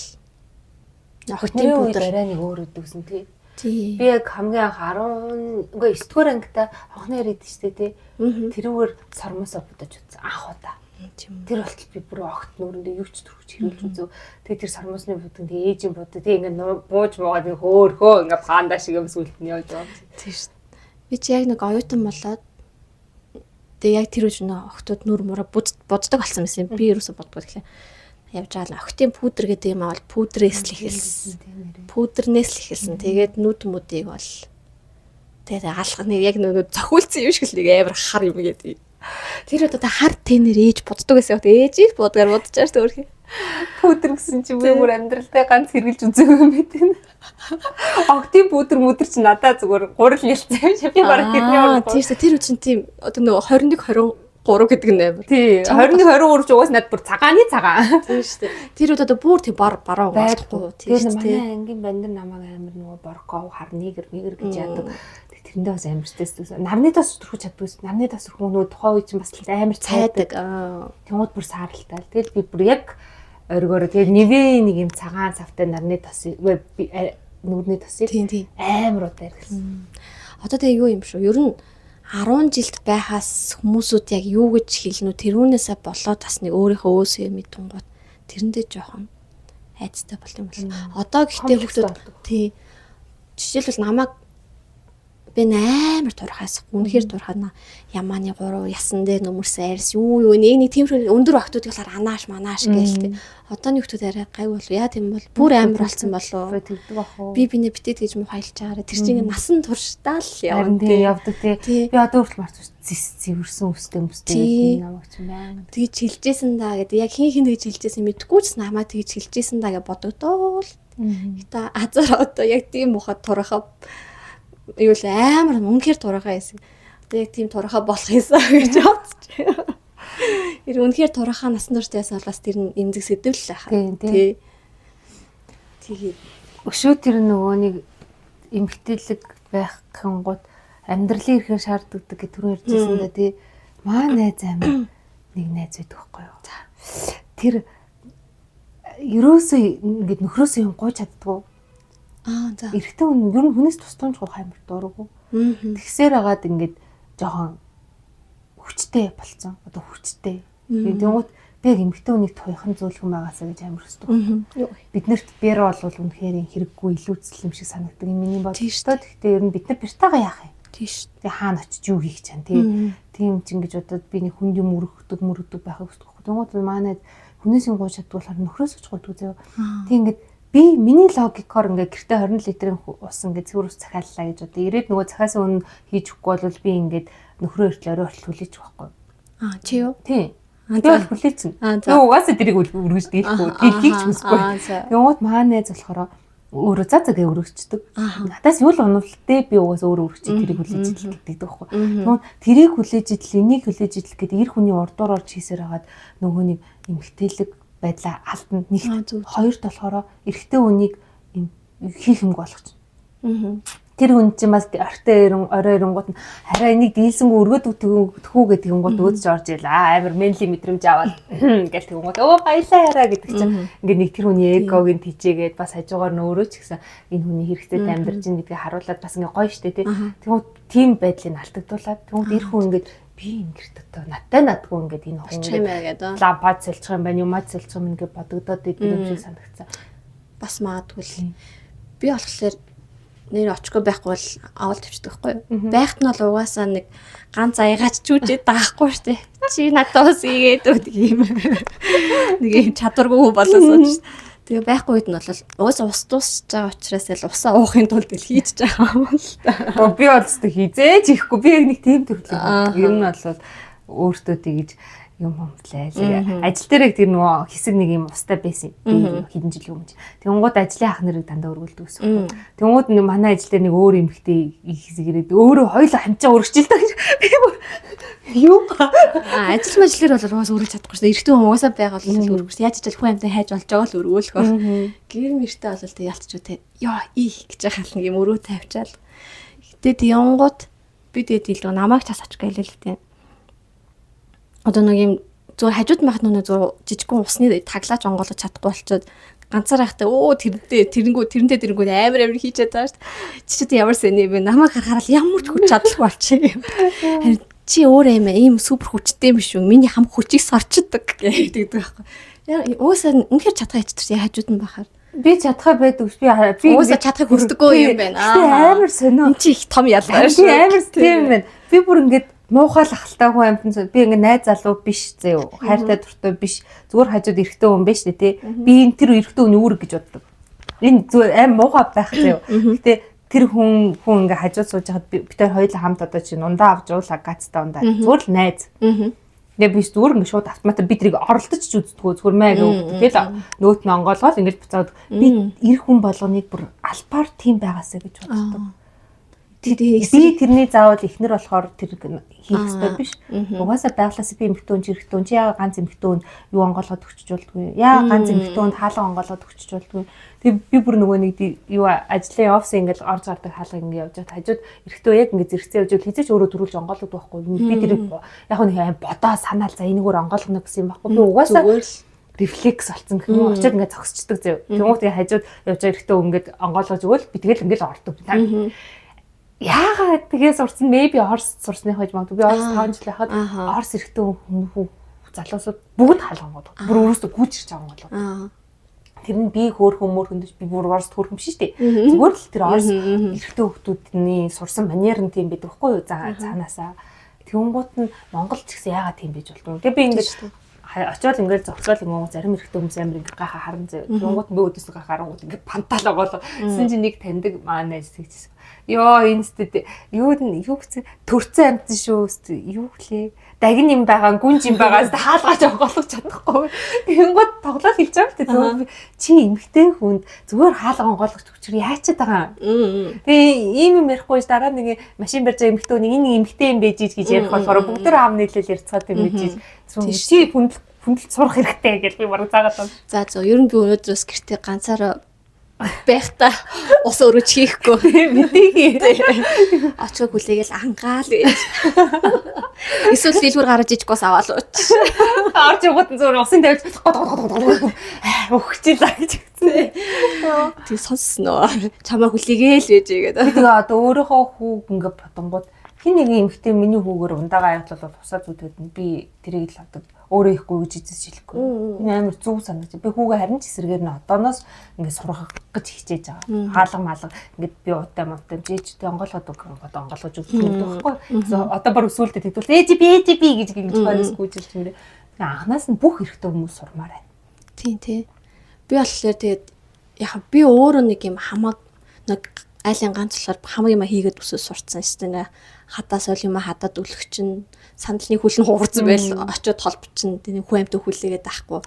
охины үед арай нэг өөр өдөгсөн тий. Би яг хамгийн анх 10 үгүй 9-р ангита хонхны яриад штэ тий. Тэрүүгээр сормосоо бодож утсан анх удаа. Тийм. Тэр болтол би бүр огт нүүрэндээ юу ч төрөж хэрүүлж үзв. Тэгээ тэр сормуусны будаг тэгээ ээжийн будаг тэгээ ингээ бууж буугаад ингээ хөөхөө ингээ панда шиг юм сүлд нь явж байгаа. Тийм шүү. Би чи яг нэг оюутан болоод тэгээ яг тэр үеч нөө охтууд нүр мураа буддаг болсон байсан. Би ерөөсө боддгоо тэгэхээр явж байгаа л охтын пудр гэдэг юм авал пудрээс л эхэлсэн. Пудрнээс л эхэлсэн. Тэгээд нүд мүдийг бол тэгээд алах нэг яг нөгөө зохиулсан юм шиг л нэг амар хар юм гэдэг. Тэр одоо хар тэнэр ээж буддаг гэсэн. Ээжийг будгаар будчихаар шүү дээ. Пудр гэсэн чи би бүр амьдралдаа ганц хэрглэж үзээгүй юм байна. Огтын пудр мүдэр чи надаа зүгээр гурил нэлцэн юм шиг би бараг тэрний орно. Тийм шүү. Тэр үчин тийм одоо нөгөө 21 23 гэдэг нь амар. Тий. 21 23 ч угаас над бүр цагааны цагаан. Тийм шүү дээ. Тэр үед одоо бүр тийм бар бараа болохгүй. Тийм шүү дээ. Манай ангийн бандар намайг амар нөгөө борков хар нэгэр нэгэр гэж яадаг. Тэрэндээ бас амар стресс. Нарны тос төрхөж чаддгүй. Нарны тос өрхөн нөгөө тухайн үе чинь бас амар цайдаг. Тэнгууд бүр сааралтай. Тэгэл би бүр яг оргиороо тэгээд нивэ нэг юм цагаан савтай нарны тос нүрний тосыг амар удаа хэрэглэсэн. Одоо тэгээ юу юм шүү. Ер нь 10 жилд байхаас хүмүүсүүд яг юу гэж хэлнэ үү тэрүүнээсээ болоод бас нэг өөрийнхөө өөсөө юм идэнгууд тэрэндээ жоохон айцтай болт юм бол. Одоо гэхдээ хүмүүс тий жишээлбэл намайг би амар турхаас үнэхээр турхаа ямааны гурав ясан дээр нөмөрсөн арьс юу юу нэг нэг тиймэрхүү өндөр охтуудыг болохоор анааш манааш гээл тий. Одооны хүмүүс арай гай болов. Яа тийм бол бүр амар болсон болов. Би бинэ битээд гэж мухайлж байгаарэ. Тэр чинь ингээ насан туршдаа л явна тий явдаг тий. Би одоо хүртэл марцсан зис зэвэрсэн үстэй мүстэй гэх намайг чинь баян. Тэгж хэлжсэн да гэдэг. Яг хин хин тэгж хэлжсэн мэдэхгүй ч намаа тэгж хэлжсэн да гэж бодогдоол. Гэтэ азар одоо яг тийм мухад турхаа юу л амар үнэхээр турхаа байсан. Одоо яг тийм турхаа болох юмсан гэж бодчих. Тэр үнэхээр турхаа насан турш яасан бол бас тэр нь эмзэг сэдв л байхаа. Тий. Тэгээд өшөө тэр нөгөө нэг эмгтээлэг байх гэнгууд амьдралын ихээр шаарддаг гэх түрүү ярьжсэн да тий. Маа найз амар нэг найз байдаг хгүй юу. За. Тэр ерөөсөө ингээд нөхрөөсөө юм гуйж чаддгүй. Аа за. Эрэгтэй хүн ер нь хүнээс тусламж гуйх амар дурггүй. Тэгсээр хагаад ингээд жоохон хүчтэй болцсон. Одоо хүчтэй. Тэнгуут би яг эмэгтэй хүнийг туяхан зөөлхөн байгаасаа гэж амар хүсдэг. Биднэрт бэр болвол үнэхээр хэрэггүй илүүцэл юм шиг санагдаг юм миний бодлоо. Гэхдээ ер нь бид нар бертаага яах юм? Тийм шүү. Тэгээ хаана очиж юу хийх чан тий. Тийм ч ингэж бодоод би нэг хүнд юм өргөдөг мөрөгдөг байхыг хүсдэг. Тэнгуут манай хүнээс юм гуйж чаддаг болохоор нөхрөөс ч гуйдгүй заяа. Тэг ингээд би миний логикоор ингээд гэртээ 20 литрийн ус ингээд цэвэр ус захиаллаа гэж бодъё. Ирээд нөгөө захиасан үнэ хийж өгөхгүй бол би ингээд нөхрөө эртэл орой хүртэл хүлээчих байхгүй. Аа чи юу? Тийм. Би бол хүлээчихнэ. Би угаасаа тэрийг өргөж дийлэхгүй. Дийлхийг ч хүсэхгүй. Тэнгуут маа найз болохоор өөрөө за за гэ өргөчдөг. Надаас юу л унавлтээ би угаас өөрөө өргөчийг тэрийг хүлээж идэл гэдэг байхгүй. Тэгвэл тэрийг хүлээж идэл, энийг хүлээж идэл гэдэг эр хүний урдуур орж хийсээр хагаад нөгөө нэг эмгтээлэг байдлаа алдна. Нэгт хоёрт болохоор эрэгтэй хүнийг юм хийх юмгүй болгоч. Тэр хүн чинь бас ортой ирэн орой ирэнгуут нь хараа энийг дийлсэнгүү өргөд төхүү гэдэг юм гот өөдөж орж ийл аа амар менли мэдрэмж аваад гэл тэгэн гот өө баялаа хараа гэдэг чинь ингээд нэг тэр хүний эгог нь тижээгээд бас хажуугаар нь өөрөө ч гэсэн энэ хүний хэрэгцээтэй амьдарч ин гэдгийг харуулад бас ингээд гоё штэ тий. Тэгвэл тийм байдлыг алдагдуулаад тэгвэл эр хүн ингээд би ингэрт одоо надтай надгүй ингээд энэ хүн ингээд лампад сэлчих юм байна юмад сэлчих юм ингээд бодогдоод идэг юм шиг санагдсан. Бас магадгүй л. Би болохоор нэр очгүй байхгүй бол авал тавьчихдаг байхгүй юу. Байхт нь бол угаасаа нэг ганц аягаач чүүжээд даахгүй штэ. Чи надад бас ийгээд өгдөг юм. Нэг юм чадваргүй болоосоо ч. Тэгээ байхгүй үед нь бол угаасаа ус дуусч байгаа учраас л усаа уухын тулд ил хийж байгаа юм л та. Би бол өстө хизээж ихгүй. Би яг нэг тийм төрлийн. Ер нь бол өөртөө тэгж юм хомтлаа. Ажил дээр яг тэр нөгөө хэсэг нэг юм устай байсан. Би хэдэн жилийн өмнө. Тэнгууд ажлын ах нарыг дандаа өргөлдөг гэсэн. Тэнгууд нэг манай ажил дээр нэг өөр эмэгтэй хэсэг ирээд өөрөө хоёлоо хамчаа өргөжил та гэж. Би бүр юу? Аа ажил мажлэр бол угаас өргөж чадахгүй шээ. Эрэгтэй хүн угаасаа байгаа бол өргөж. Яаж ч хүн амьтан хайж болж байгаа л өргөөлөх баг. Гэр мэртэй бол тэг ялцч үү те. Йоо их гэж хахал нэг юм өрөө тавьчаал. Гэтэ тэнгууд би тэгээд илүү намайг час очих гэлээ л те. Одоо нэг юм зүгээр хажууд махад нүнэ зүгээр жижигхэн усны таглаач онгоолгож чадахгүй болчоод ганцаар байхдаа өө тэрнтэй тэрэнгүү тэрнтэй тэрэнгүү амар амар хийчихэд байгаа шүү дээ. Чи ч ямар сэний бэ? Намайг харахаар л ямар ч хүч чадалгүй болчих юм. Харин Чи өөр юм ийм супер хүчтэй юм биш үү? Миний хам хүчийг сорчдөг гэдэг байхгүй. Яг уусаа үнэхээр чадхаа ичдэг яг хажууд нь бахаар. Би чадхаа байдаг. Би уусаа чадхыг хүсдэггүй юм байна. Би амар сонио. Энд чи их том ялгаа шүү. Би амар тийм байна. Би бүр ингээд муухай л ахaltaй хүн амтан би ингээ найз залуу биш заяо. Хайртай дуртай биш. Зүгээр хажууд эрэгтэй хүн биш үү те. Би энэ тэр эрэгтэй хүний үүрэг гэж боддог. Энэ зүгээр аим муухай байх заяо. Гэтэ тэр хүн ингээ хажууд сууж хахад би тэр хоёулаа хамт одоо чи нундаа авч уулаа гацтай ундаа. Зүгээр л найз. Тэгээ би зүгээр ингээ шууд автоматар би тэрийг оролдож ч үздэггүй зүгээр маа гэж өгдөг. Тэгэл нөөт нь онгоолгоол ингээл буцаад би эр хүн болгоныг бүр албаар тийм байгаасаа гэж боддог. Би тэрний заавал эхнэр болохоор тэр хийх ёстой биш. Угаасаа байглаас би эмэгтэй хүн, эрэгтэй хүн чи яагаад ганц эмэгтэй хүн юу онгоолгоод өгчөж болдгүй. Яагаад ганц эмэгтэй хүнд хаалга онгоолгоод өгчөж болдгүй. Тэг би бүр нөгөө нэг юу ажлын офис ингээл орж гардаг хаалга ингээ явж байхад хажууд эрэгтэй яг ингээ зэрэгцээ явж байвал хизээч өөрөө төрүүлж онгоолгод байхгүй. Би тэрийг яг нэг аим бодоо санаал за энийг өөр онгоолгоно гэсэн юм байхгүй. Би угаасаа рефлекс болсон гэх юм уу. Очоод ингээ зогсчдөг зөө. Тэнгуут тэгээ хажууд явж байгаа эрэгтэй ингээд онгоолгож өгөөл би тэгэл ингээл ордог. Яагаад тэгээ сурсан maybe Орос сурсны хойж магадгүй би Орос 5 жил байхад Орос эрэгтэй хүн залуусууд бүгд хаалгангууд бүр өөрөөсөө гүйж ирж байгаа юм бол. Тэр нь би хөөхөн мөрхөн дөж би бүр Оросд хөөрхөн биш шүү дээ. Зүгээр л тэр Орос эрэгтэй хүмүүсний сурсан манер нь тийм байдаг байхгүй юу цаанаасаа. Тэнгуут нь Монгол ч гэсэн яагаад тийм байж болдгоо. Тэгээ би ингээд очиод ингээд зогсоол юм уу зарим эрэгтэй хүмүүс амар ингээд гайхаа харан заяа. Тэнгуут би өдөөс гайхаа харангуут ингээд пантал оголоо. Тэсэн чинь нэг таньдаг маа найз тэгчихсэн. Йоо энэ стэд юу юу гэсэн төрцөн амтэн шүү юу гэлээ. Дагин юм байгаа гүнж юм байгаа хаалгаач онгоолгох чадахгүй. Тэнгуут тоглол хэлж байгаа шүү дээ. Чи эмэгтэй хүнд зүгээр хаалга онгоолгох хүчээр яачаад байгаа юм. Тэгээ ийм юм ярихгүй дараа нэг машин барьж байгаа эмэгтэй хүн энэ эмэгтэй юм байж гэж ярих болохоор бүгд тэр аам нийлэл ярьцгаад юм байж. Чи хүндэл сурах хэрэгтэй гэж би бараг заагаад байна. За зөв ер нь би өнөөдрөөс гэртээ ганцаараа байхдаа ус өрөөч хийхгүй. Мэдээгүй. Очоо хүлээгээл ангаал гэж. Эсвэл дэлгүүр гараж ижгээс аваал ууч. Орж явгот нь зүгээр усын тавьж гот гот гот өгчээ гэж хэлсэн. Тэг сонссноо. Чамаа хүлээгээл гэж игээд. Би тэгээ одоо өөрийнхөө хүүг ингээ бодонгууд хин нэгэн эмэгтэй миний хүүгээр ундаага аяглал бол тусаа зүтгэд нь би тэрийг л одоо өөрөө ихгүй гэж эзэж хэлэхгүй. Энэ амар зүг санагч. Би хүүгээ харин ч эсрэгээр нь одооноос ингээ сургах гэж хичээж байгаа. Хаалга маалга ингээд би уутай муутай жижигтэй онгоолгоод үг одоо онгоолгож өгөх юм байхгүй. Одоо баг сүултээ тэгвэл ээж би ээж би гэж ингэж хойноос гүйжилж мөрөө. Тэгээ анханаас нь бүх эрэгтэй хүмүүс сурмаар байна. Тийм тий. Би болохоор тэгээд яг би өөрөө нэг юм хамааг нэг айлын ганц болохоор хамаг юм хийгээд өсөж сурцсан шүү дээ. Хадаа сойл юм хадаад үлэх чинь сандалны хүл нь хугарсан байл очиод холбочин тэний хүн амьтан хүлээгээд байхгүй.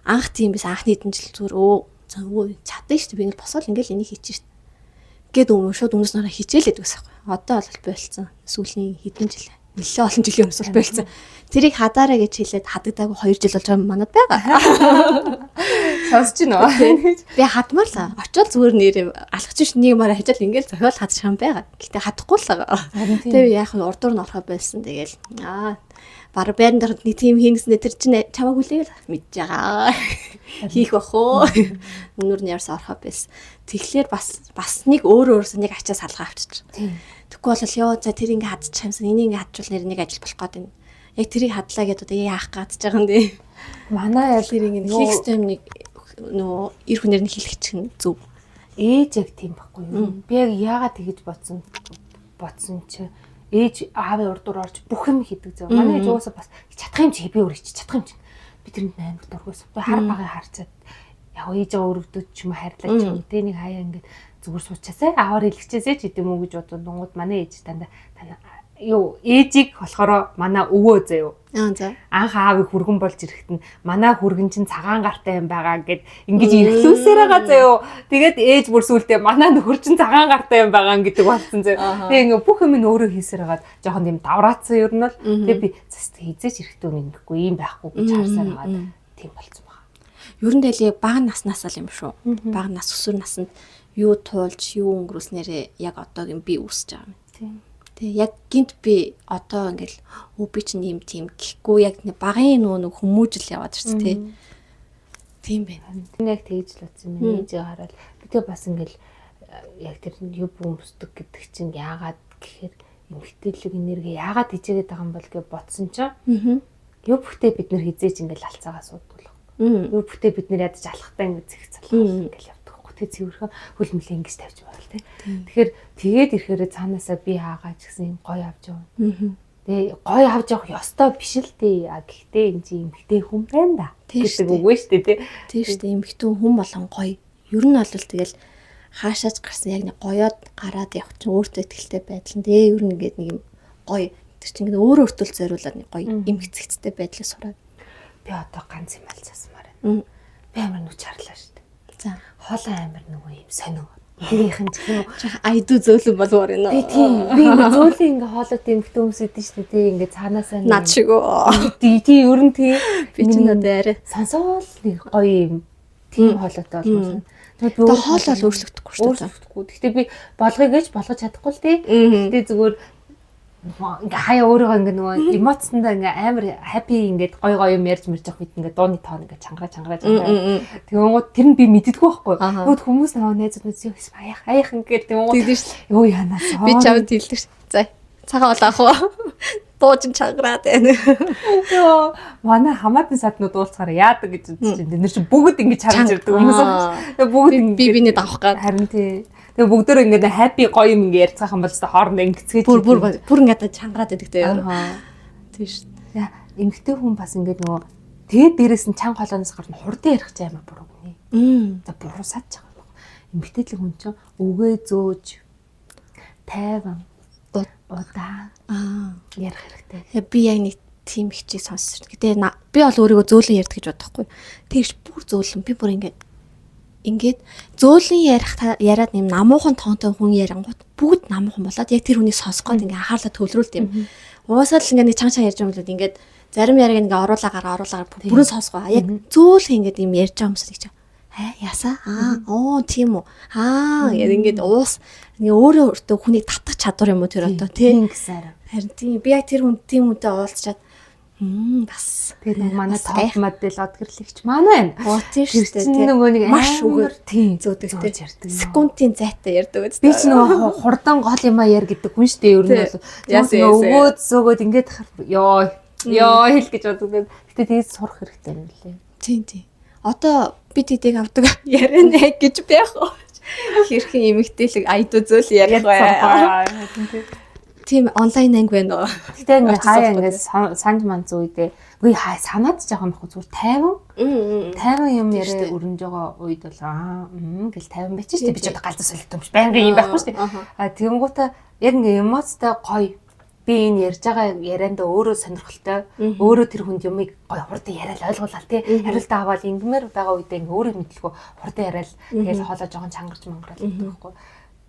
Анх тийм биш анхны хэдэн жил зүгээр өө чадсан шүү дээ би ингээл босоод ингээл энийг хийчих шүү дээ. Гэт өмнө шууд өмнөөс нараа хичээлээд байсан байхгүй. Одоо бол болцсон. Сүүлийн хэдэн жил нэлээ олон жилийн өмнөөс болцсон. Тэрийг хадаараа гэж хэлээд хадагдаагүй 2 жил болж байгаа манад байгаа. Сонсож байна уу? Би хадмаар л очиод зүгээр нэр алхаж ш нэг мараа хажаал ингээл зохиол хадчих юм байгаа. Гэтэ хадахгүй л байгаа. Тэгээ яах вэ? Урдуур нь орохоо болсон. Тэгэл баг байран дээр нэг тийм хийнгэснээ тэр чинь чамааг хүлээгээл мэдж байгаа. Хийх бах уу? Өнөр нь ярьсан орохоо байсан. Тэгэхээр бас нэг өөр өөрөөс нэг ачаа салгаа авчиж. Тэгэхгүй бол ёо за тэр ингээ хадчих юмсан. Энийг ингээ хадчвал нэр нэг ажил болох гээд байна. Яг тэрийг хадлаа гэдээ одоо яах гадж байгаа юм бэ? Манай яг тэр ингээ хийх ёстой юм нэг нөгөө эр хүнээр нь хэлэх чинь зөв. Ээж яг тийм байхгүй юу? Би яг яагаад тэгэж бодсон чи ээж аавын урдуур орж бүх юм хийдэг зөв. Манай ээж угаасаа бас чадах юм чи би өөр чи чадах юм чи. Би тэрэнд амар дургүйс. Би хар багыг харчаад яг ээжээ өрөвдөд ч юм уу хайрлаа ч юм. Тэ нэг хаяа ингээд зүгээр суучаасай аавар хэлчихээсэй ч гэдэм үү гэж бодоод дунгууд манай ээж дандаа юу ээжийг болохоор манай өвөө заяо. Аа за. Анх аавыг хүргэн болж ирэхэд нь манай хүргэн чинь цагаан гартай юм байгаа гэд ингэж эрхлүүлсээр байгаа заяо. Тэгээд ээж бүр сүултээ манай нөхөр чинь цагаан гартай юм байгаа гэдэг болсон заяо. Тэгээ ингээ бүх юм нь өөрөө хийсээр хагаад жоохон тийм давраацсан ер нь бол тэгээ би зас хизээч эрэхтэй хүн ингэхгүй юм байхгүй гэж харсаар хагаад тийм болцсон байгаа. Ер нь тэгэл бага наснаас л юм шүү. Бага нас өсвөр наснд юу туулж юу өнгөрүүлснээрээ яг одоогийн би үүсэж байгаа юм. Тийм. Тэг яг гинт би одоо ингээл өө би чинь ийм тийм гэхгүй яг нэг багын нөгөө нэг хүмүүжил яваад ирсэн тий. Тийм байна. Тэр яг тэгж л утсан юм. Ээжээ хараад би тэгээ бас ингээл яг тэр юу бөмбөсдөг гэдэг чинь яагаад гэхээр Эмэгтэйлэг энерги яагаад хижээгээд байгаа юм бол гэж бодсон чинь юу бүхтээ бид нэр хизээч ингээл алцаагаа суудаг л. Юу бүхтээ бид нэр ядаж алхахтаа ингэ зэх залхах ингээл явдаг хөө. Тэг цэвэрхэн хөл мөлий ингэж тавьж байгаа л тий. Тэгэхээр тэгээд ирэхээр цаанаасаа би хаагаа ч гэсэн юм гоё авч явна. Тэгээ гоё авч явах ёстой биш л дээ. А гэхдээ энэ чинь эмэгтэй хүн байна да гэдэг үг вэ шүү дээ тий. Тийм шүү дээ. Эмэгтэй хүн болон гоё. Ер нь бол тэгэл хаашаач гарсан яг нэг гоёод гараад явах чинь өөртөө ихтэй байдал нь тэгээ ер нь ингээд нэг юм гоё тэр чинь ингээд өөрөө өөртөө зориулаад нэг гоё эмгцэгцтэй байдлыг сураад. Би одоо ганц юм алцаасмаар байна. Би амар нүч харлаа шүү дээ. За. Хоолой амар нөгөө юм сонио. Гэрийнхэн ч юм уу. Айдуу зөөлөн болмоор байна. Би тийм би ингээ зөөлөн ингээ хоолойтой эмэгтэй хүмүүс идэв шүү дээ. Тий ингээ цаанаасаа над шиг үү. Тий тий ер нь тий. Би ч надад арай сонсоол нэг гоё юм тийм хоолойтой болмоор. Тэгээд би хоолой бол өөрчлөгдөхгүй шүү дээ. Өөрчлөгдөхгүй. Гэхдээ би болгоё гэж болгож чадахгүй л тий. Гэхдээ зүгээр ингээ хаяа өөрийгөө ингээ нөгөө эмоцсондоо ингээ амар happy ингээд гой гой юм ярьж мэрж явах үед ингээ дууны тоон ингээ чангараа чангараа чангараа. Тэгэнгүүт тэр нь би мэддэггүй байхгүй. Тэгвэл хүмүүс наваа найзууд мэдсэн юм аях аях ингээд тэгэнгүүт ёо янаас. Би чамд хэлдэг ш. За цагаан бол авах уу? Дуу чинь чангараад байна. Йоо манай хамаатан саднууд уулзахаар яадаг гэж үзэж чинь. Тэд нар чинь бүгд ингэ чарж ирдэг хүмүүс. Тэгээ бүгд би биний давах гад. Харин тий. Тэгээ бүгдөө ингэ happy гоё юм ингэ ярьцгаах юм бол ч хоорондоо ингэцгээж бүр бүр бүр ингэ чангараад байдаг тий. Тийм шүү. Эмэгтэй хүн бас ингэ нөгөө тэгээд дээрэс нь чанга хоолойноос гарна хурдан ярих ч амар буруу гинэ. За буруу садж байгаа юм. Эмэгтэйлэг хүн чинь үгээ зөөж тайван удаан ярих хэрэгтэй. Би яг нэг тийм хичээг сонссон. Гэтэ би бол өөрийгөө зөөлөн ярьдаг гэж бодохгүй. Тэгш бүр зөөлөн би бүр ингээд зөөлөн ярих яриад юм намуухан тоонтой хүн ярангууд бүгд намуухан болоод яг тэр хүнийг сонсох гээд ингээ анхаарлаа төвлөрүүлт юм. Уусаа л ингээ нэг чанга чанга ярьж байгаа юм бол ингээд зарим яриаг ингээ оруулаа гараа оруулаа бүрэн сонсгоо. Яг зөөлөн ингээд юм ярьж байгаа юмсаа гэж аа ясаа аа оо тийм үү аа гэдэг ингээд уус ингээ өөрөө өөртөө хүнийг татах чадвар юм уу тэр одоо тийм гэсэн. Харин тийм би яг тэр хүн тийм хүнтэй уулзчаад бас тэгээд нэг манай топ модель одгэрлэгч манай байна. Оо тийм шүү дээ. Тэр нөгөө нэг маш үгээр тийм зөөдөг тийм ярьдаг. Секундын зайтай ярьдаг үст. Би ч нөгөө хурдан гол юмаа яар гэдэг хүн шүү дээ. Ер нь бол өгөөд зөөгөөд ингээд ёо ёо хэл гэж боддог. Гэтэ тэгж сурах хэрэгтэй юм лээ. Тийм тийм. Одоо би тэдийг авдаг яриана гэж байх уу? Хэрхэн эмэгтэйлэг айдуу зөөл ярих вэ? Тийм онлайн анги байна уу? Гэтэ ингээ хаяа ингээ санж манц үедээ үгүй хаа санаад ч яах юм бэ зүгээр 50 50 юм яриа өрнөж байгаа үед бол аа гэл 50 байчих шүү дээ. Би ч одоо галзуу солилт юм биш. Байнгын юм байхгүй шүү дээ. А тэгэнгүүтээ яг ингээ эмоцтой гоё би энэ ярьж байгаа яриандаа өөрөө сонирхолтой өөрөө тэр хүнд юмыг гоё хурдан яриад ойлгуулаад тий хариултаа аваад ингэмээр байгаа үедээ ингээ өөрөө мэдлгүй хурдан яриад тэгэл хоолой жоохон чангарч мангараад байдаг байхгүй.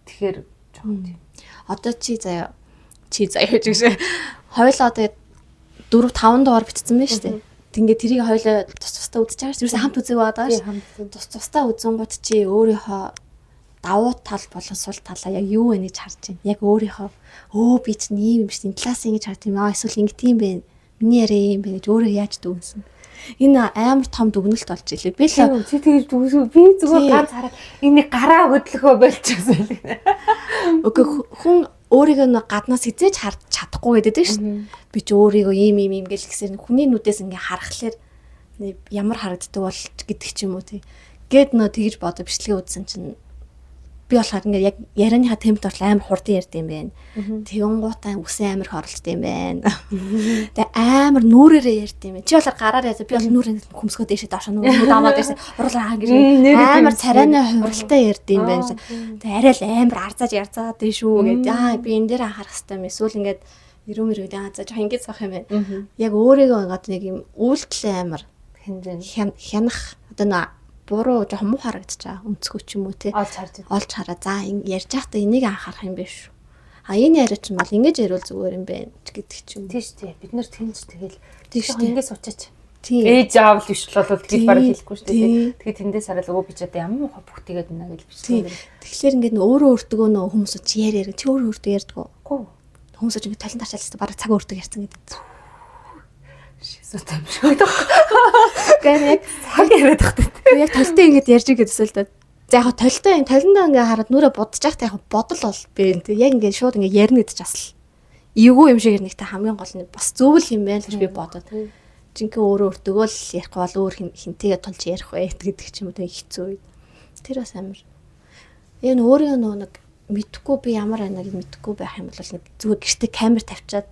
Тэгэхээр жоохон тийм. Одоо чи заяа чи заяа гэж гэсэн. Хойлоо одоо 4 5 дугаар бичсэн байж тээ. Тэгингээ тэрийг хойлоо тус тусдаа үзэж байгаа шүү. Ерөөсөө хамт үзег байгаа шүү. Тус тусдаа үзэнгууд чи өөрийнхөө давуу тал болон сул талаа яг юу вэ гэж харж байна. Яг өөрийнхөө өө би чинь ийм юм шүү. Энэ талаас ингэж харж юм аа эсвэл ингэ тийм бэ. Миний яриа ийм бэ гэж өөрөө яаж дүгнсэн. Энэ амар том дүгнэлт болж илээ. Би л чи тэгж дүгнсэн. Би зүгээр ганц хараад энэ гараа хөдлөхөө болчихсон л. Үгүй хүн өөрийгөө нэг гаднаас хизээж харж чадахгүй гэдэг шүү дээ. Би ч өөрийгөө ийм ийм ийм гэл гэсээр хүний нүдээс ингээ харахлаар ямар харагддаг бол гэдэг ч юм уу тий. Гэт нөө тэгж бодо бичлэгээ үзсэн чинь би болохоор ингээ яг ярианыхаа темпт орол амар хурдан ярьд юм байна. Тэгэнгуутаа үсэн амар их оролцдог юм байна. Тэгээ амар нүрээрээ ярьд юм байна. Чи болохоор гараар ярьж би бол нүрээ хөмсгөө дээшээ доошоо нүрээ даваад дээшээ уруулаа гэж амар царайны хувиралтай ярьд юм байна. Тэгээ арай л амар арзааж ярзаад дээ шүү гэд. Аа би энэ дээр анхаарах хэрэгтэй юм. Эсвэл ингээд ирүү мөрөөд аа за жоохон ингэж сах юм байна. Яг өөрийгөө ингээд нэг юм үйлдэл амар хянах одоо нөө буруу жоохон муу харагдаж байгаа өнцгөө ч юм уу те олж хараа за ярьж байхдаа энийг анхаарах юм биш үү а энэ яриа чинь бол ингэж яриул зүгээр юм байна гэдэг ч юм тийм шүү дээ бид нэр тэнч тэгэл тийм шүү дээ ингэ сучаач тийм ээж аав л биш л бол тэгж бараг хэлэхгүй шүү дээ тэгээд тэндээс хараад өө би ч одоо ямар муухай бүгтийгээд байна гэж бичлээ тэгэхээр ингээд өөрөө өөртөө нөө хүмүүс чи яар яар чи өөрөө өөртөө ярьдаг уу хүмүүс ч ингээд талент харчаалсан бараг цаг өөртөө ярьсан гэдэг шизотой юм шиг байдаг. Гэхдээ яг цаг яриад тахтай. Яг толтой ингэж ярьж игээд төсөөл та. За яг толтой юм толиндоо ингээ хараад нүрэ будаж байхдаа яг бодол бол би энэ яг ингээ шууд ингээ ярина гэдэг ч бас л Эвгүй юм шиг нэгтэй хамгийн гол нь бас зөв л юм байна л гэж би бодоод. Жинхэнэ өөрөө өөртөөгөө л ярихгүй бол өөр хинтэйгээ тулж ярих вэ гэдэг ч юм уу, тэг хэцүү үед. Тэр бас амар. Энэ өөрийн нөгөө нэг мэдхгүй би ямар байна гэж мэдхгүй байх юм бол нэг зүгээр гэртээ камер тавьчаад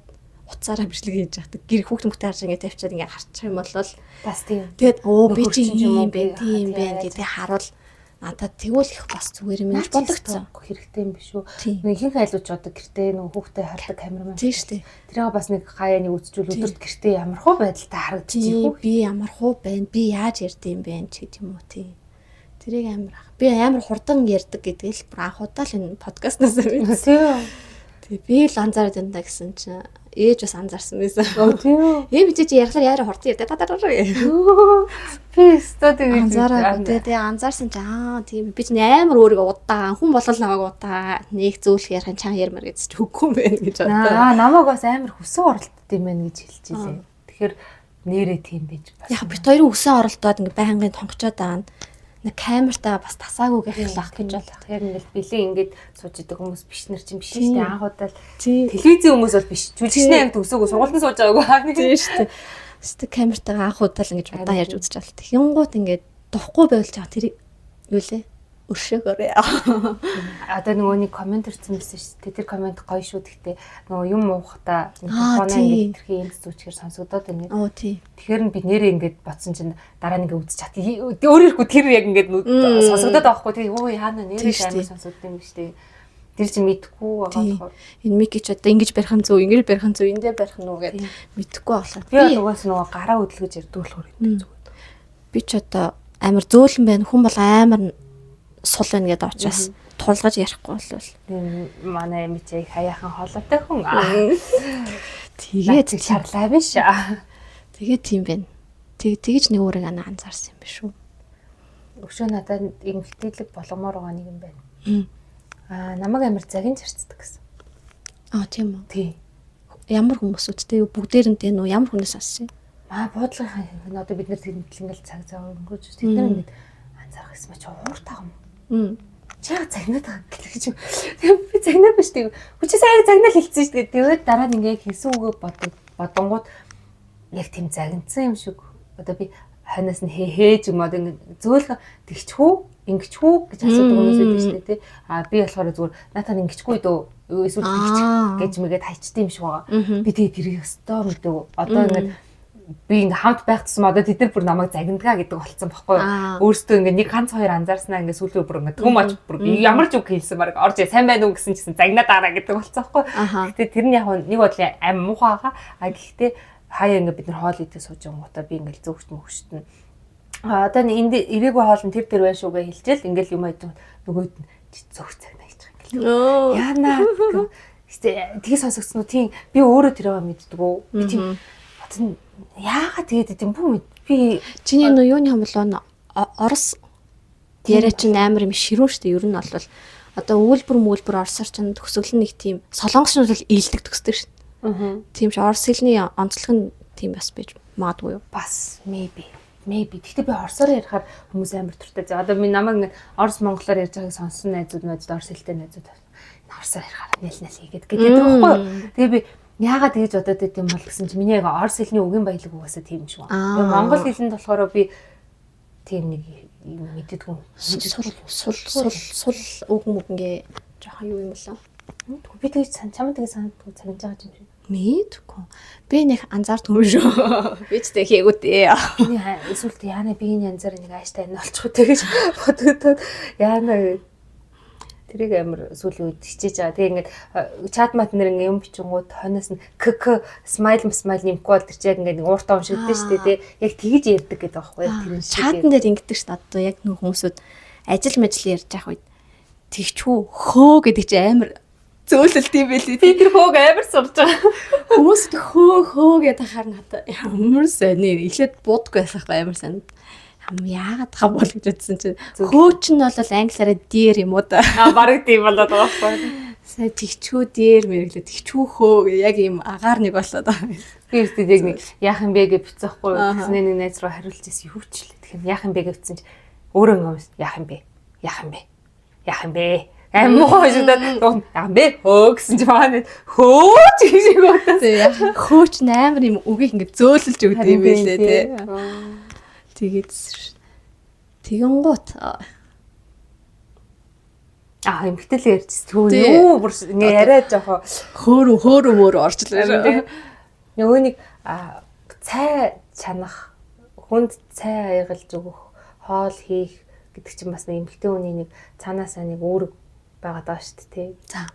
утсаараа бичлэг хийж яадаг. Гэр хүүхд мөхтэй харж ингээд тавьчаад ингээд харчих юм бол бас тийм. Тэгээд өө би чи Нөхөр чинь юм уу, юм бэ, би тийм тий, байна гэдэг харуул надад тэгвэл их бас зүгээр юм гэж бодогдсон. Хэрэгтэй юм биш үү? Тийм. Нэг ихэнх айлууч одоо гэртээ нөгөө хүүхдээ хардаг камерман. Тийм шүү дээ. Тэрийг бас нэг хаяа нэг үзчихвэл өдөрт гэртээ ямар хуу байдалтай харагдчих Тийм үү? би ямар хуу байна, би яаж ярьд юм бэ ч гэдэг юм уу тийм. Тэрийг амар ах. Би амар хурдан ярьдаг гэдгийг л бүр анх удаа л энэ подкастнаас мэдсэн. Тийм. Тэгээ би л анзаараад байна да гэсэн чинь ээж бас анзаарсан байсан. Оо тийм. Ээ би чи ярихлаар яараа хурдан ярьдаг. Та та та. Би өстө тэгэж Анзаараагүй те. Тэгээ анзаарсан чинь аа тийм би чинь амар өөрийгөө удаан хүн болгол намайг удаан нэг зөөлх ярих нь чан ярмаар гэж чи үгүй юм байна гэж бодлоо. Аа намайг бас амар хүсэн оролтд юм байна гэж хэлж илээ. Тэгэхээр нэрээ тийм байж бас. Яг бит хоёрын өсөн оролдоод ингээ байнгын тонгочоод байгаа нь нэг камертаа бас тасаагүй гэх лах гэж бодлоо. Яг ингээл бэлэн ингээд сууж идэг хүмүүс биш нар чинь биш шүү дээ. Анх удаа л Тийм. телевизийн хүмүүс бол биш. Жүжигчний амт өсөөгөө сургуультанд сууж байгаагүй. Тийм шүү дээ. Тэстэ камертайгаа анх удаа л ингэж удаан ярьж үзэж байгаа л. Тэгэнгუут ингээд тухгүй байвал жаа тэр юу лээ? Өршөөгөөрэй. Одоо нөгөө нэг комент ирсэн байсан шүү дээ. Тэр комент гоё шүү гэхдээ нөгөө юм уухта Аа, микрофоноо тийм. ингээд тэрхий энд зүүчгээр сонсогдоод байна гэдэг. Оо тийм. Тэгэхээр нь би нэрээ ингээд бодсон чинь дараа нь ингээд үзэж чат. Өөр ирэхгүй тэр яг ингээд сонсогдоод байгаа хгүй. Тэгээ өө яана Тийм нэрээ шүү амар дээ. сонсогдсон юм биш үү. Тэр чинь мэдхгүй байгаа Тийм. болохоор. Энэ мики ч одоо ингэж барих нь зөв, ингэж барих нь зөв, эндээ барих нь уу гэд мэдэхгүй болохоор. Би бол угаас нөгөө гараа хөдөлгөж ярьдаг болохоор энэ зүгээр. Би ч одоо амар зөөлөн байна. Хүн бол амар сул байна гэдэг учраас тулгаж ярихгүй болвол. Тийм манай эмичээ их хаяахан хоолойтой хүн. Тэгээд Тэгээд шарлаа биш. тэгээд тийм байна. Тэг тэгж нэг өөрийг анаа анзаарсан юм биш үү? Өшөө надад эмгтээлэг болгомоор байгаа нэг юм байна. Аа намайг амар загинж харцдаг гэсэн. Аа тийм үү. Тий. Ямар хүмүүсүүдтэй бүгдээр нь тийм үү? Ямар хүнээс сонссон юм? Маа буудлынхаа хинх нь одоо бид нэр тэрнтэл ингээл цаг зав өнгөрөөж тэд нар ингээд анзаарах гэсэн чи ууртаа юм. Чи яа загнаад байгаа гэх чи. Би загнаад биш тийм. Хүчээ сайн загнаал хэлсэн шүү дээ. Тэгээд дараа нь ингээд хэлсэн үгээ бодог бодонгууд яг тийм загнацсан юм шиг. Одоо би хойноос нь хээ хээж юм одоо ингээд зөөлхөн тэгчхүү ингэчхүү гэж асуудаг хүмүүс байдаг шүү дээ тий. А би болохоор зүгээр наатаа ингэчгүй дөө эсвэл тэгчих гэж мэгээд хайчтай юм шиг байгаа. Би тэгээ тэрийг өстөө мэдээгүй. Одоо ингээд би ингээ хамт байх тусам одоо тэд нар бүр намайг загнадгаа гэдэг болцсон байхгүй юу. Өөрсдөө ингээ нэг ганц хоёр анзаарснаа ингээ сүүлийн бүр ингээ too much бүр ямар ч үг хэлсэн баг орж сайн байна уу гэсэн чисэн загнаад араа гэдэг болцсон байхгүй юу. Гэтэ тэр нь яг нэг бодлын ам муухай байгаа. А гэхдээ хаяа ингээ бид нар хоол идэх сууж байгаа би ингээл зөөгч мөгчт нь а одоо энд ирээгүй хоол нь тэр тэр байна шүү гэж хэлчихэл ингээл юм айж нөгөөд нь чи зөөгч загнаа гэж байгаа ингээл. Яана тэгээ сонсогдсон уу тийм би өөрөө тэрээ мэддэггүй. Би тийм одоо яагаад тэгээд идэм бүү би Чиний нөө юуны юм болоо Орос яриа чинь амар юм ширүүн штэ ер нь бол одоо өгүүлбэр мүүлбэр орсоор чинь төгсгөл нь нэг тийм солонгос нь бол ээлдэг төгсдөг штэ. Тийм ч орос хэлний онцлог нь тийм бас байж магадгүй юу? Бас maybe. Maybe. Гэхдээ би орсоор ярихаар хүмүүс амар туртай. За одоо би намайг орос монголоор ярьж байгааг сонссон найзууд найзууд орос хэлтэй найзууд энэ орсоор ярихаар нэл нэл хийгээд гэдэг байхгүй юу? Тэгээ би яагаад тэгэж бодоод байт юм бол гэсэн чи миний яг орос хэлний үгийн баялаг угаасаа тийм шүү. Тэгээ монгол хэлэнд болохоор би тийм нэг юм мэддэггүй. Сул сул сул сул үг мүг ингээ жоохон юу юм болоо? Би тэгэж сан чамд тэгэж санагдгүй цагнаж байгаа юм шиг. Мэдгүй. Би нэг анзаардгүй юм шүү. Би ч тэг хийгүү дээ. Миний эсвэл яана би энэ янзаар нэг ааштай энэ олчих тэгэж бодогдоод яана тэрийг амар сүүлийн үед хичээж байгаа. Тэгээ ингээд чат мат нэр ингээд юм бичингууд хойноос нь кк смайл смайл нэмэхгүй бол тэр чи яг ингээд нэг ууртаа уншигдэн шүү дээ тий. Яг тэгэж ярьдаг гэдэг байхгүй яг тэрэн шиг. Чатан дээр ингэдэг шүү дээ. Одоо яг нэг хүмүүсүүд ажил мажил ярьж явах үед тэгчүү хөө гэдэг чи амар зөөлөлт юм байлээ. Би тэр хөөг амар сурж байгаа. Хүмүүс хөө хөө гэдэг хахаар надад ямар сони эхлээд буудаггүй байсан байхгүй амар сони. Яагаад таа бол гэж бодсон чинь хөө чинь бол англиараа дээр юм уу да. Аа бараг тийм болоод байгаа байхгүй. Сая тэгчүү дээр мэрглээ тэгчүү хөө яг ийм агаар нэг болоод байгаа юм. Би өөртөө яг нэг яах юм бэ гэж бичсэн байхгүй. Тэгснээ нэг найз руу хариулж ирсэн юу ч лээ. Тэгэхээр яах юм бэ гэж бичсэн чинь өөрөө ингэсэн яах юм бэ? Яах юм бэ? Яах юм бэ? Аим муухай уншигдаад яа бэ хөө гэсэн чи манай хөөч гэж шиг бодсон. Тий. Хөөч нь амар юм үгийг ингээд зөөлөж өгд юм байлээ тий. Тэгээд тэгэнгუут эмгтээлээ ярьчихсан. Түү юу бүр ингээ яриа жоохоо хөөрө хөөрө мөр орчлоо. Нөгөө нэг цай чанах, хүнд цай аягалж өгөх, хоол хийх гэдэг чинь бас нэг эмгтэй хүний нэг цаанаасаа нэг үүрэг байгаад байгаа шүү дээ, тий. За.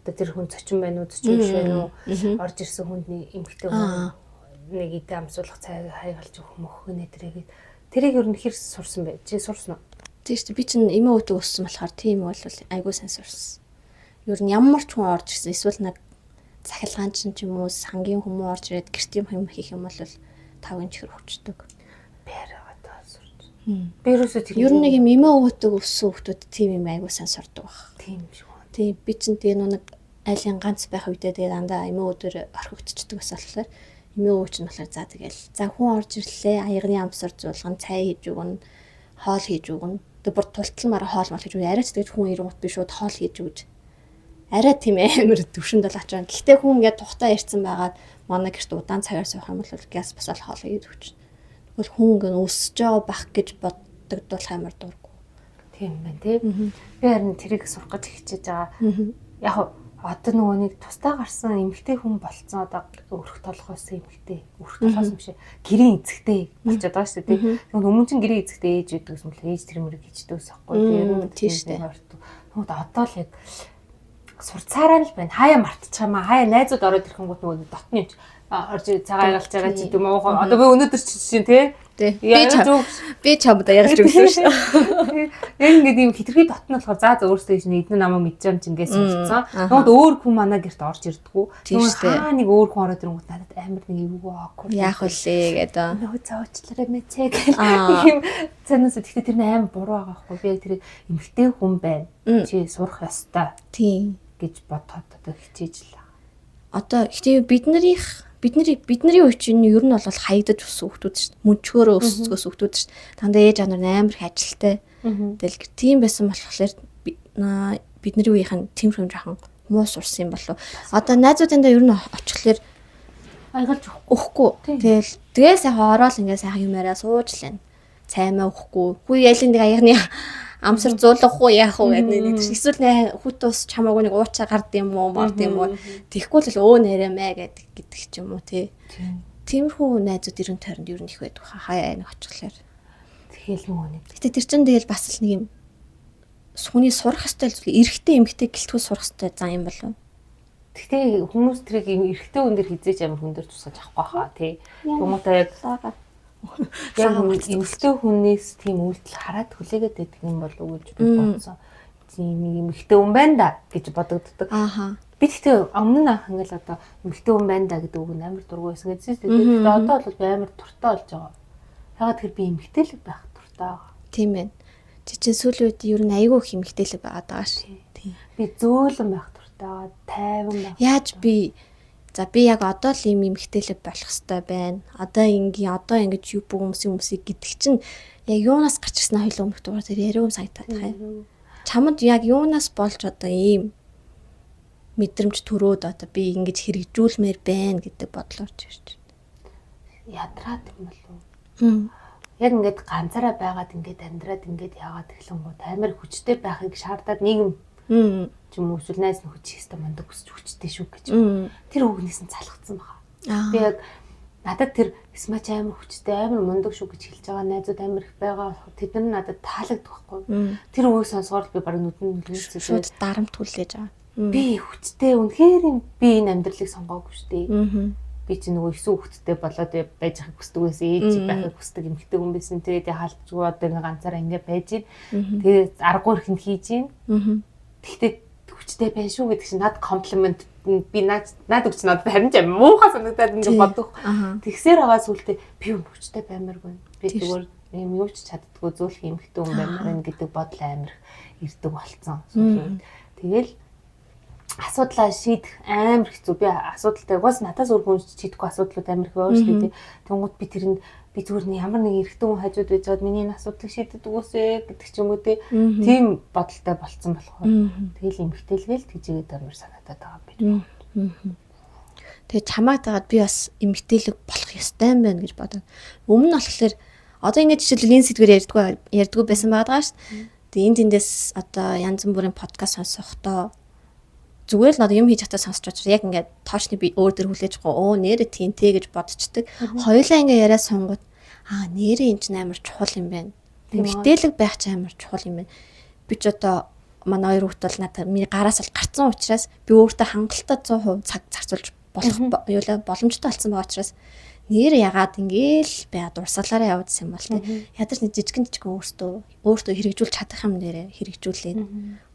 Одоо тэр хүн зочин байна уу, зочин биш байна уу? Орж ирсэн хүнд нэг эмгтэй хүн нэг идэ амсуулах цай хайгалж өгөх мөх гэнэ тэрийг тэрийг ер нь хэр сурсан бэ? Чи сурсан уу? Тийм шүү дээ. Би чинь эмээ өвдөг өссөн болохоор тийм бол айгүй сайн сурсан. Ер нь ямар ч хүн орж ирсэн эсвэл нэг цахилгаан чинь ч юм уу сангийн хүмүүс орж ирээд гэрт юм юм хийх юм бол тавын чихэр өгчдөг. Би арай одоо сурч. Би ерөөсөө тэр Ер нь нэг юм эмээ өвдөг өссөн хүмүүс тийм юм айгүй сайн сурдаг баг. Тийм юм шиг байна. Тийм би чинь тэгээ нэг айлын ганц байх үедээ тэгээ дандаа эмээ өвдөр орхигдчихдаг бас болохоор эмээ өвч нь болохоор за тэгэл за хүн орж ирлээ аягны амсар зуулган цай хийж өгнө, хоол хийж өгнө. Тэгээ бүр тултал мараа хоол мол хийж өгнө. Арай ч тэгж хүн ирэнгүүт би шууд хоол хийж өгч. Арай тийм амар төвшөнд бол очроо. Гэхдээ хүн ингээд тухтаа ирсэн байгаад манай гэрт удаан цагаар суух юм бол гяс босоод хоол хийж өгч. Тэгвэл хүн ингээд өсөж байгаа бах гэж бодогдуулах амар дурггүй. Тийм байна тий. Би харин тэрийг сурах гэж хичээж байгаа. Яг одоо нөгөө нэг тусдаа гарсан эмэгтэй хүн болцсон одоо өрх толгоос эмэгтэй өрх толгоос юм шиг гэрийн эзэгтэй болчиход байгаа шүү дээ. Тэгвэл өмнө чинь гэрийн эзэгтэй ээж байдаг гэсэн мэл ээж тэр мөрийг хийждэг ус аахгүй. Тийм шүү дээ. Тэгвэл одоо л яг сурцаараа л байна. Хаяа мартчих юм аа. Хаяа найзууд ороод ирэхэнгүүт нөгөө дотны юм чи орж цагаан галж байгаа ч гэдэг юм уу. Одоо би өнөөдөр ч чинь тий. Би чамд ягалж өгсөн шүү дээ. Яг ингээд ийм хитрхи дотн болохоор за за өөрөөсөө чинь эдэн намайг мэдж юм чинь ингээд сурцсан. Тэгмээд өөр хүн манай гэрт орж ирдэггүй. Тэгвэл хаа нэг өөр хүн ороод ирэнгүүт надад амар нэг эвгүй awkward. Яах вүлээ гэдэг. Нөгөө зоочлаарай мэцээ гэх ийм цаанаас гэхдээ тэр нь амар буруу байгаа байхгүй. Би яг тэрийг эмэгтэй хүн байна. Чи сурах ёстой. Тийм гэж бодоход одоо хичээж л. Одоо гэхдээ бидний үе чинь ер нь бол хаягдаж өссөн хүмүүс шүү дээ. Мөнчгөөрөө өсцгөөс хүмүүс шүү дээ. Дандаа ээж аав нар амар их ажилтай. Тэгэл тийм байсан болохоор бидний үеийнх нь тийм юм жоохон муу сурсан юм болов. Одоо найзуудындаа ер нь очихлоор аягалж өгөхгүй. Тэгэл тэгээ сайхан ороод ингээ сайхан юм яриа сууж лэн. Цаймаа өгөхгүй. Хүү ялын нэг аягны амсар зуулгах уу яах уу гэдэг нэг чинь эсвэл нэ хүүт ус чамаагүй нэг уучаа гард юм уу морд юм уу тэгэхгүй л өө нэрэ мэ гэдэг ч юм уу тий. Тиймэрхүү найзууд 90 тойронд ер нь их байдаг хаяа нэг очихлоор. Тэгэл нөгөө нэг. Гэтэ тэр чинь тэгэл бас л нэг юм хүний сурах ёстой зүйл эрэгтэй эмэгтэй гэлтгүү сурах ёстой зан юм болов. Гэтэ хүмүүс тэрийг эрэгтэй хүн дээр хизээч амар хүн дээр тусгаж авахгүй хаа тий. Хүмүүстээ яг Яг эмэгтэй хүнээс тийм үйлдэл хараад хүлээгээд байдаг юм болов уу гэж би бодсон. Тийм нэг эмэгтэй хүн байна да гэж бодогддог. Ааха. Би тэгтээ өмнө нь анх ингээл одоо эмэгтэй хүн байна да гэдэг үг нь амар дургүй байсан гэсэн чинь тэгээд одоо бол би амар дуртай болж байгаа. Ягаад тэр би эмэгтэй л байх дуртай байгаа. Тийм байна. Чи чинь сүүлийн үед ер нь айгүй их эмэгтэй л байгаад байгаа ш. Тийм. Би зөөлөн байх дуртай байгаа, тайван байх. Яаж би за би яг одоо л ийм эмэгтэйлэг болох ёстой байна. Одоо ингээ одоо ингэж юу бүх хүмүүсийн гэдэг чинь яг юунаас гарч ирсэн хоёул өмнөх дугаар дээр яриа юм санагдаад байгаа юм. Чамд яг юунаас болж одоо ийм мэдрэмж төрөөд одоо би ингэж хэрэгжүүлмээр байна гэдэг бодол орж ирж байна. Ядраад юм болов уу? Яг ингээд ганцаараа байгаад ингээд амьдраад ингээд яагаад гэхлэнгууд амар хүчтэй байхыг шаардаад нийгэм ч юм уу эсвэл найз нөхөд чи өстө мундаг өсч хүчтэй шүү гэж. Тэр үгнээс нь залхацсан байгаа. Би яг надад тэр смач амар хүчтэй амар мундаг шүү гэж хэлж байгаа найзууд амар их байгаа болохоор тэд нар надад таалагдах байхгүй. Тэр үгийг сонсохоор би бараг нүдэнд нүлсэн. Шууд дарамт хүлээж байгаа. Би хүчтэй үнэхээр би энэ амьдралыг сонгоогүй шүү дээ. Би чи нөгөө 9 хүүхэдтэй болоод байж байхыг хүсдэг байсан, ээж байхыг хүсдэг эмэгтэй хүн байсан. Тэгээд хаалтчгүй одоо ингээ ганцаараа ингээ байж гин. Тэгээд аргагүй ихэнд хийж гин. Тэгтээ хүчтэй байна шүү гэдэг чинь над комплимент би над өгч надад харин ч муухай санагдаад ингээ бодох. Тэгсээр байгаа сүултээ би хүчтэй баймааргүй. Би зүгээр юм юу ч чаддгүй зөөлх эмэгтэй хүн баймаар байна гэдэг бодол амар ирдэг болцсон. Тэгэл асуудлаа шийдэх амар хэцүү. Би асуудалтай угаас надаас өөр хүн шийдэхгүй асуудлууд амар их байгаа шүү дээ. Тэнгууд би тэрэнд Би зүгээр нэг ямар нэг эрэгтэй хүн хажууд байж байгаад миний энэ асуудлыг шийдэд өгөөсэй гэдэг ч юм уу те. Тийм бодолтой болцсон болохоор тэгэл эмэгтэйлгээл тэжээгээд амар санагдаад байгаа юм байна. Тэгээ чамайг дагаад би бас эмэгтэйлэг болох ёстой юм байна гэж бодоод. Өмнө нь болохоор одоо ингэж жишээлбэл энэ сэдвээр ярьдгүй байсан байгаа шүү дээ. Тэгээ энэ тэндээс одоо янз бүрийн подкаст сонсохдоо зүгээр л одоо юм хийж чадаа сонсч очор яг ингээд тоочны би өөр дөр хүлээж байгаа өө нэрэ тийм тэ гэж бодцдаг. Хоёулаа ингээ яриа сунгууд аа нэрэ эн чинь амар чухал юм байна. Эмэгтэйлэг байх чинь амар чухал юм байна. Би ч одоо манай хоёр хүүхэд бол надад миний гараас бол гарцсан учраас би өөртөө хангалттай 100% цаг зарцуулж болох юулаа боломжтой болсон байгаа учраас нэр ягаад ингээл байгаад урсгалаараа явуулсан юм бол тэ ядаж нэг жижигэн жижигэн өөртөө хэрэгжүүлж чадах юм нэрэ хэрэгжүүлээд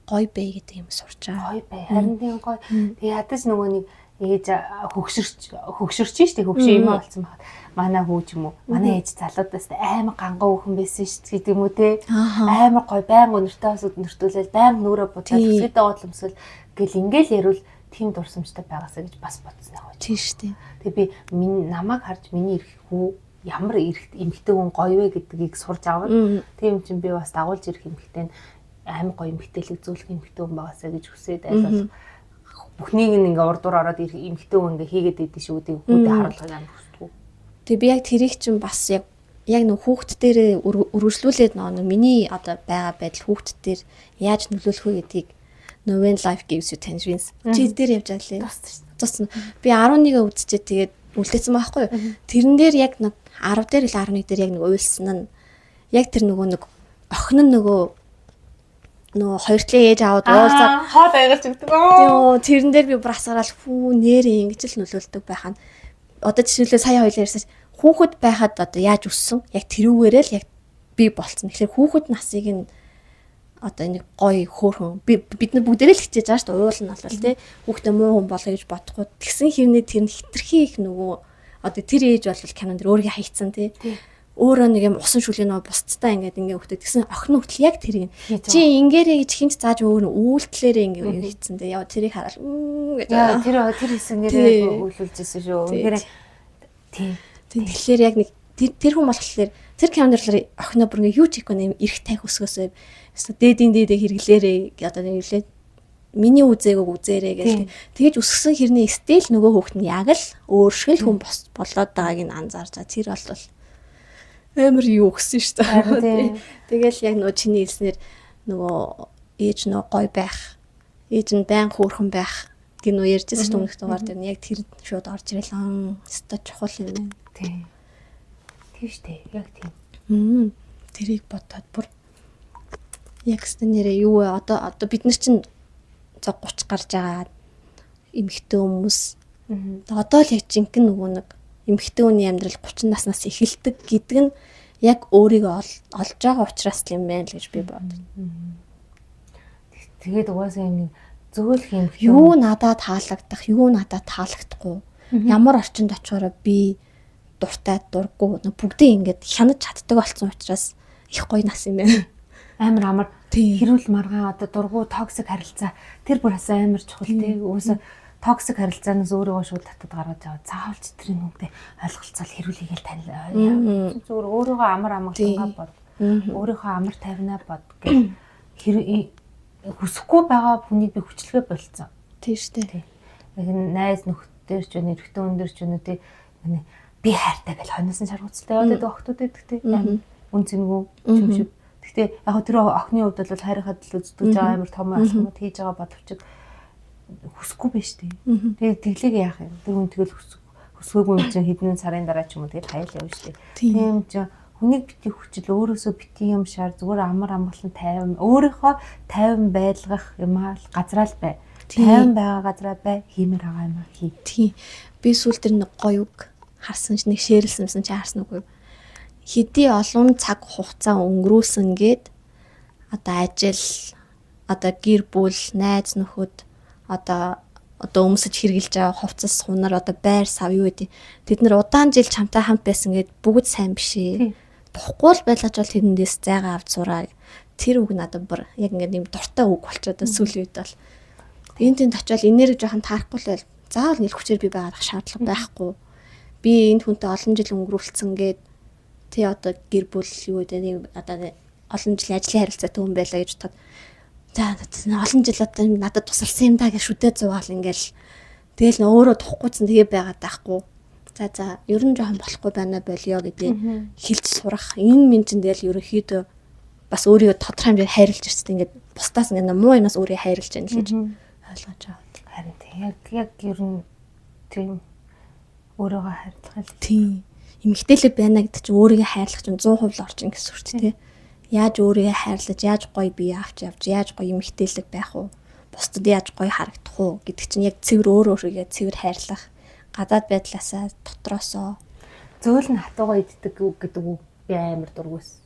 гой бай гэдэг юм сурч байгаа. Гой бай. Харин тийм гой. Тэг ядаж нөгөө нэг ээж хөгшөрч штэ хөгшин юм болсон байхад манай хүү ч юм уу манай ээж залуудаас амар ганган хүүхэн байсан штэ гэдэг юм уу те амар гой байнга өнөртөө бас өнөртүүлэл байнга нүрэ будаад төсөйдөө готломсол гэл ингээл ярил тийм дурсамжтай байгаасаа гэж бас бодсон яг. Тийм штэ. Тэг би намайг харж миний эрх хүү ямар эрх эмэгтэй хүн гоё вэ гэдгийг сурж аваад тийм чинь би бас дагуулж ирэх эмэгтэй нь амар гоё эмэгтэйлэг зөөлөх эмэгтэй хүн байгаасаа гэж хүсээд аль болох бүхнийг нь ингээ урд дур ороод ирэх эмэгтэй хүн ингээ хийгээд идэв шүү дээ хүүхдээ харуулахыг амар хүсдэг. Тэг би яг тэрийг чинь бас яг нэг хүүхд дээрээ өргөжлүүлээд нөгөө миний одоо байгаа байдал хүүхд дээр яаж нөлөөлөх вэ гэдгийг When Life Gives You Tangerines чи дээр явж байгаа лээ. Туссан. Би 11-ээ үзчихээ тэгээд үлдээсэн байхгүй юу. Тэрэн дээр яг нэг 10 дээр л 11 дээр яг нэг уйлсан нь яг тэр нөгөө нэг охин нь нөгөө хоёр талын ээж аваад уулзаад хоол айгалж өгдөг. Йоо, тэрэн дээр би бүр асгараал хүү нэрээ ингэж л нөлөөлдөг байх нь. Одоо жишээлбэл сая хоёлаа ярьсан хүүхэд байхад одоо яаж өссөн? Яг тэрүүгээрээ л яг би болцсон. Тэгэхээр хүүхэд насыг нь одоо нэг гоё хөөрхөн бид нар бүгдээрээ л хичээж байгаа шүү дээ. Уул нь бол тий хүүхдээ муу хүн болъё гэж бодохгүй. Тэгсэн хэрнээ тэр нь хитрхи их нөгөө одоо тэр ээж бол кинон дэр өөрийгөө хайцсан тий. Өөрөө нэг юм усан шүлийн нөө бусдтай ингээд ингээ өгдөг. Тэгсэн охин хүртэл яг тэрийг чи ингээрэй гэж хинт зааж өөр нь үйлдэлээрээ ингээ юу хийцэн дээ. Яа тэрийг хараад гэж. Яа тэр хэсэг нэрээ үйлүүлжсэн шүү. Үнэхээр тий. Тэгэхээр яг нэг тэр хүн болохоор тэр кинон дэр болохоор охиноо бүр ингээ юу ч хийхгүй юм эрх тайх өсгөөсөө дээдийн дээдээ хэрэглээрээ одоо нэг үлээ миний үзээгөө үзээрэй гэх. Тэгэж өсгсөн хэрнээ стил нөгөө хүүхэд нь яг л өөр шиг л хүн болоод байгааг нь анзаарч байгаа. Тэр бол амар юу өгсөн шүү дээ. Тэгэл яг нөгөө чиний хэлснээр нөгөө ээж нөө гой байх, ээж нь байн хөөрхөн байх гэх нөө ярьжсэн шүү дээ өмнөх дугаар дээр нь яг тэр шууд орж ирэл аа өстой чухал юм байна. Тийм. Тийм шүү дээ. Яг тийм. Тэрийг бодоод бүр яг өстой нэрээ юу вэ? Одоо бид нар чинь 30 гарч байгаа эмэгтэй хүмүүс. Одоо л яг жинхэнэ нөгөө нэг эмэгтэй хүний амьдрал 30 наснаас эхэлдэг гэдэг нь яг өөрийгөө олж байгаа учраас л юм байна л гэж би бодод. Тэгээд угаасаа юм зөөлөх юм юу надад таалагдах, юу надад таалагдахгүй, ямар орчинд очихороо би дуртай дурггүй бүгдээ ингээд хянаж чаддаг болсон учраас их гоё нас юм байна. Амар амар хэрүүл маргаан одоо дургу токсик харилцаа тэр бүр бас амар чухал тий. Угаасаа токсик харилцаанаас өөрийгөө шууд татад гаргаж аваад заавалч тэрийн хүнтэй ойлголцоол хэрүүлээгээл танил. Зүгээр өөрийгөө амар амгалангаа бод. Өөрийнхөө амар тайвнаа бод гэх хэр хүсэхгүй байгаа хүнийг би хүчлэгээ болцсон. Тийм шүү дээ. Яг найз нөхдөр ч вэ, эрэгтэй хүн дээр ч вэ тий. Би хайртай гэж хойноос нь шаргууцалтай яваад байдаг охтууд байдаг тий. Үн цэнгүү юм шиг. Гэхдээ яг тэр охины хувьд бол хайрхад л үздэг байгаа амар том алхмууд хийж байгаа боловч хүсэхгүй байж тээ. Тэгээд тэглэг яах юм? Тэр хүн тэгэл хүсгээгүй юм чинь хэдэн сарын дараа ч юм уу тэгэл хаяал явна шүү дээ. Тийм чинь хүнийг бити хүчил өөрөөсөө бити юм шаар зүгээр амар амгалан тайван өөрийнхөө тайван байлгах юмаа л газраа л бай. Тайван байгаа газраа бай, хиймээр байгаа юмаа хий. Тийм. Би сүүл тэр нэг гоё үг харсан чинь нэг шеэрлсэн юмсан чи харсан үгүй. Хэдий олон цаг хугацаа өнгөрөөсөн гээд одоо ажил, одоо гэр бүл, найз нөхөд одоо өмсөж хэрглэж байгаа хувцас, хунар, одоо байр сав юу гэдэг. Тэд нар удаан жил чамтай хамт байсан гээд бүгд сайн биш ээ. Тухгүй л байлгаж бол тэрэндээс зайгаа авч сураа. Тэр үг надад бүр яг ингээд юм дуртай үг болчиход сүүлийн үед бол. Энэ тэнд очиод энерги жоохон таарахгүй л байл. Заавал нэл хүчээр би байгаах шаардлага байхгүй. Би энэ хүнтэй олон жил өнгөрүүлсэн гээд Тий одоо гэр бүл юу гэдэг нэг одоо олон жилийн ажлын харилцаатай хүн байлаа гэж бодоход за олон жил одоо надад тусалсан юм да гэж шүдэ зугаал ингээл тэгэл өөрөө тухгүй ч тэгээ байгаад байхгүй. За ер нь жоохон болохгүй байна болио гэдгийг хэлж сурах. Энэ минь чинь тэгэл ерөнхийдөө бас өөрийгөө тодорхой хэмжээнд хайрлаж ирсэн. Ингээд бусдаас ингээд муу юмас өөрийгөө хайрлаж байна л гэж ойлгож байгаа. Харин тийм яг ер нь тийм өөрийгөө хайрлах л. Тийм. Эмэгтэйлэг байна гэдэг чинь өөрийгөө хайрлах чинь 100% л орчин гэсэн үг шүү дээ. Яаж өөрийгөө хайрлаж, яаж гоё бие авч явж, яаж гоё эмэгтэйлэг байх уу? Бусдад яаж гоё харагдах уу гэдэг чинь яг цэвэр өөр өөрийгөө цэвэр хайрлах. Гадаад байдлаасаа, дотроосоо зөөл нь хатуугаа иддэг гэдэг үг би амар дургүйс.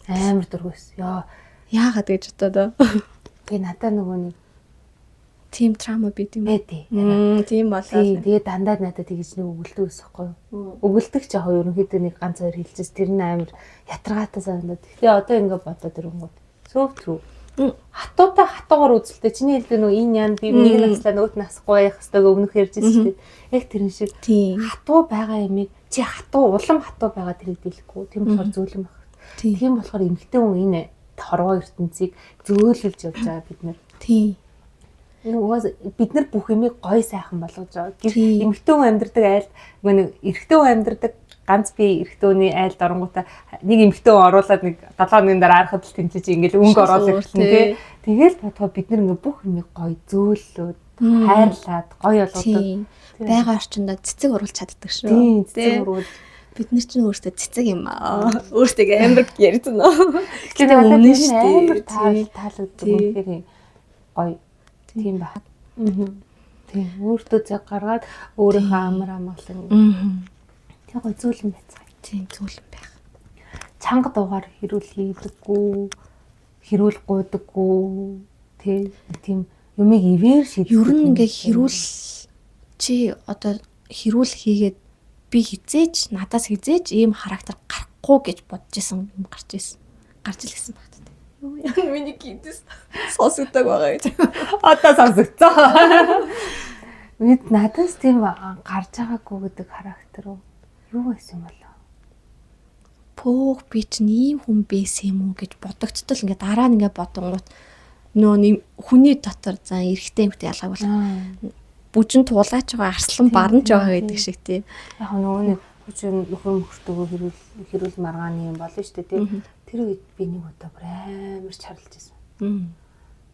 Амар дургүйс. Яа. Яагаад гэж бодоод аа? Би надаа нөгөө нэг тийм трама бид юм. Тий. Тийм болоо. Тэгээ дандаа надад тэгж нэг өгөлдөг ус байхгүй юу? Өгөлдөг ч яг ерөнхийдөө нэг ганц хоёр хэлчихсэн. Тэр нь амар ятаргаатай санагдаад. Гэхдээ одоо ингэ бодоод ирэнгүүт so true. Хатуутай хатуугаар үзэлтэй. Чиний хэлдэг нөгөө энэ ян би нэг наслаа нөгөөт насахгүй байх хэвээр өмнөх ярьж байсан шүү дээ. Яг тэрэн шиг. Хатуу байгаа юмыг чи хатуу улам хатуу байгаа тэрийг дийлэхгүй. Тийм болохоор зөөлөн байх. Тийм болохоор эмэгтэй хүн энэ торгоо ертөнцийг зөөлөлж явж байгаа бид нэр. Тийм. Угаас бид нар бүх юмыг гой сайхан болгож байгаа. Эмэгтэй хүн амьдардаг айлд нэг эрэгтэй хүн амьдардаг ганц би эрэгтэй хүний айлд оронгуудаа нэг эмэгтэй хүн оруулаад нэг 7 хоногийн дараа арахад л тэнцэж ингээл өнгө ороод ирсэн тий. Тэгэл бодгоо бид нар ингээ бүх юмыг гой зөөллөөд хайрлаад гой болгодог. Байгаа орчиндөө цэцэг уруулж чаддаг шүү. Тийм, цэцэг уруулж. Бид нар чинь өөртөө цэцэг юм аа. Өөртөө амар ярьсан нөө. Гэтэ үнэн шүү дээ. Амар таалагддаг үнэхээр гоё. Тийм ба. Тийм, өөртөө цаг гаргаад өөрийнхөө амар амгалан. Тэг гоё зөөлөн байцгаая. Тийм, зөөлөн байх. Чанга дуугаар хэрүүл хийдэггүй, хэрүүл гуйдаггүй, тий, тийм юмыг ивэр шийддэг. Ер нь ингээ хэрүүл чи одоо хэрүүл хийгээд би хизээч надаас хизээч ийм характер гарахгүй гэж бодож исэн юм гарч исэн. Гарч ил гэсэн багт. Юу яа миний гинтэс сонсогдог байгаа гэж. Одоо сонсогдсон. Бид надаас тийм гарч байгаагүй гэдэг характер уу? Юу байсан юм болоо? Пөөх би чинь ийм хүн байсан юм уу гэж бодогдтол ингээ дараа нь ингээ бодонгууд нөө хүний дотор за эрэгтэй эмэгтэй ялгааг бол бүжин туулаач байгаа арслан барнж байгаа гэдэг шиг тий. Яг нөгөө нэг хүчин нөхөр мөхөртөөгөө хэрүүл маргааны юм болно шүү дээ тий. Тэр үед би нэг удаа бүр амар чарлж байсан.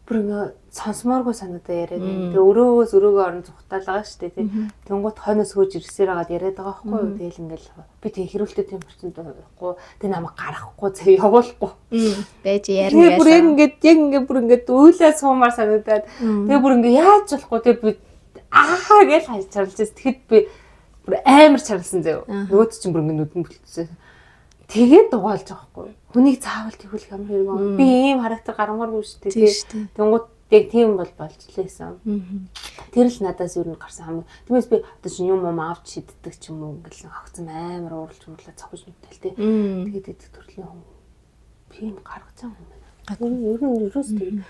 Бүр ингээ сонсомооргүй санагдаа яриад. Тэгээ өрөөгөөс өрөөгөө орон зүхтаал байгаа шүү дээ тий. Тэнгуут хойноос хөөж ирсээр хагаад яриад байгаа байхгүй юу. Тэгэл ингээл би тэгээ хэрүүлтэй тийм орчинд байхгүй. Тэгээ намайг гаргахгүй зэ явуулахгүй. Байж ярина. Бүр яг ингээ бүр ингээ уйлаа суумаар санагдаад. Тэгээ бүр ингээ яаж болохгүй тэгээ би аа гэж чарлж байсан. Тэгэхэд би бүр амар чарлсан заяа. Нөгөөд чинь бүр ингээ нүдэн бүлтсэн. Тэгээд дугаалж байгаа байхгүй. Хүнийг заавал тэгвэл ямар хэрэг юм. Би ийм характер гаргамааргүй шүү дээ. Тэнгууд яг тийм бол болж лээсэн. Тэр л надаас ер нь гарсан хамгийн. Тиймээс би одоо чинь юм авч шиддэг ч юм уу ингээл огцом амар уурлж уурлаа цохиж нүтэл тий. Тэгээд идэх төрлийн хүн би юм гаргаж байгаа юм байна. Ер нь ерөөс тийм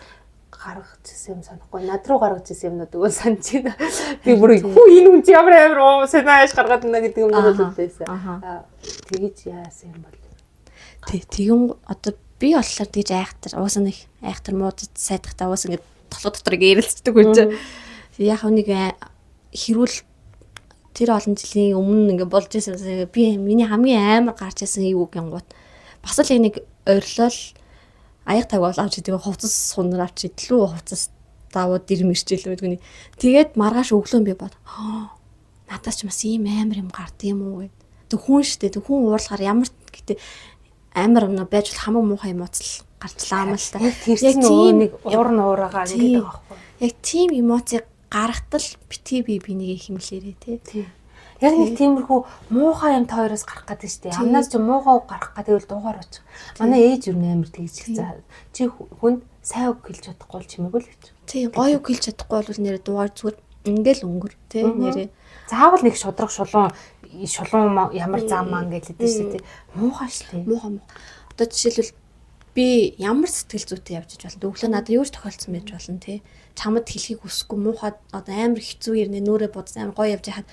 гаргаж ирсэн юм санахгүй. Над руу гаргаж ирсэн юмнууд өгөө санаж байна. Би бүр хүү энэ хүн чи ямар амар уу санааш гаргаад байна гэдэг юмнууд л байсан. Тэгэж яасан юм бол. Тэгэн одоо би болохоор тэгж айхтар уусаа нэг айхтар муудаж сайдахтаа уус ингэ толгой дотор ингэ эрэлцдэг үгүй чи. Яг нэг хэрүүл тэр олон жилийн өмнө ингэ болж исэн би миний хамгийн амар гарч исэн юу гингууд бас л нэг орилол аяг таг бол авч идэг хувцас сунар авч идлүү хувцас давуу дэр мэрчээлээ гэдэг нь. Тэгээд маргааш өглөө би бод. Надаас ч бас ийм амар юм гард юм уу гэд. Тэг хүн штэ тэг хүн уурлахаар ямар гэтээ амар юм байж бол хамаг муухай эмоц гарчлаа юм л та. Яг тийм нэг уур нуураагаа ингэж байгаа байхгүй. Яг тийм эмоцийг гаргатал битгий би бинийг химлээрээ тий. Яг нэг тиймэрхүү муухай юм та хоёроос гарах гэдэг шүү дээ. Амнаас чи муухай үг гарах гэдэг бол дуугаар очих. Манай ээж юу нээр тэгж хэлсэн. Чи хүнд сайн үг хэлж чадахгүй бол чимээгүй л гэж. Тийм, гоё үг хэлж чадахгүй бол нэрээ дуугаар зүгээр ингээл өнгөр тий нэрээ. Заавал нэг шудраг шулуун ямар зам маан гэж хэлдэг шүү дээ. Муухай шүү дээ. Муухай муу. Одоо жишээлбэл би ямар сэтгэл зүйтэй явж иж болно. Өглөө надад юу ч тохиолдсон байж болно тий. Чамд хэлхийг хүсэхгүй муухай одоо амар хэцүү ирнэ нүрээ бодсон амар гоё явж байхад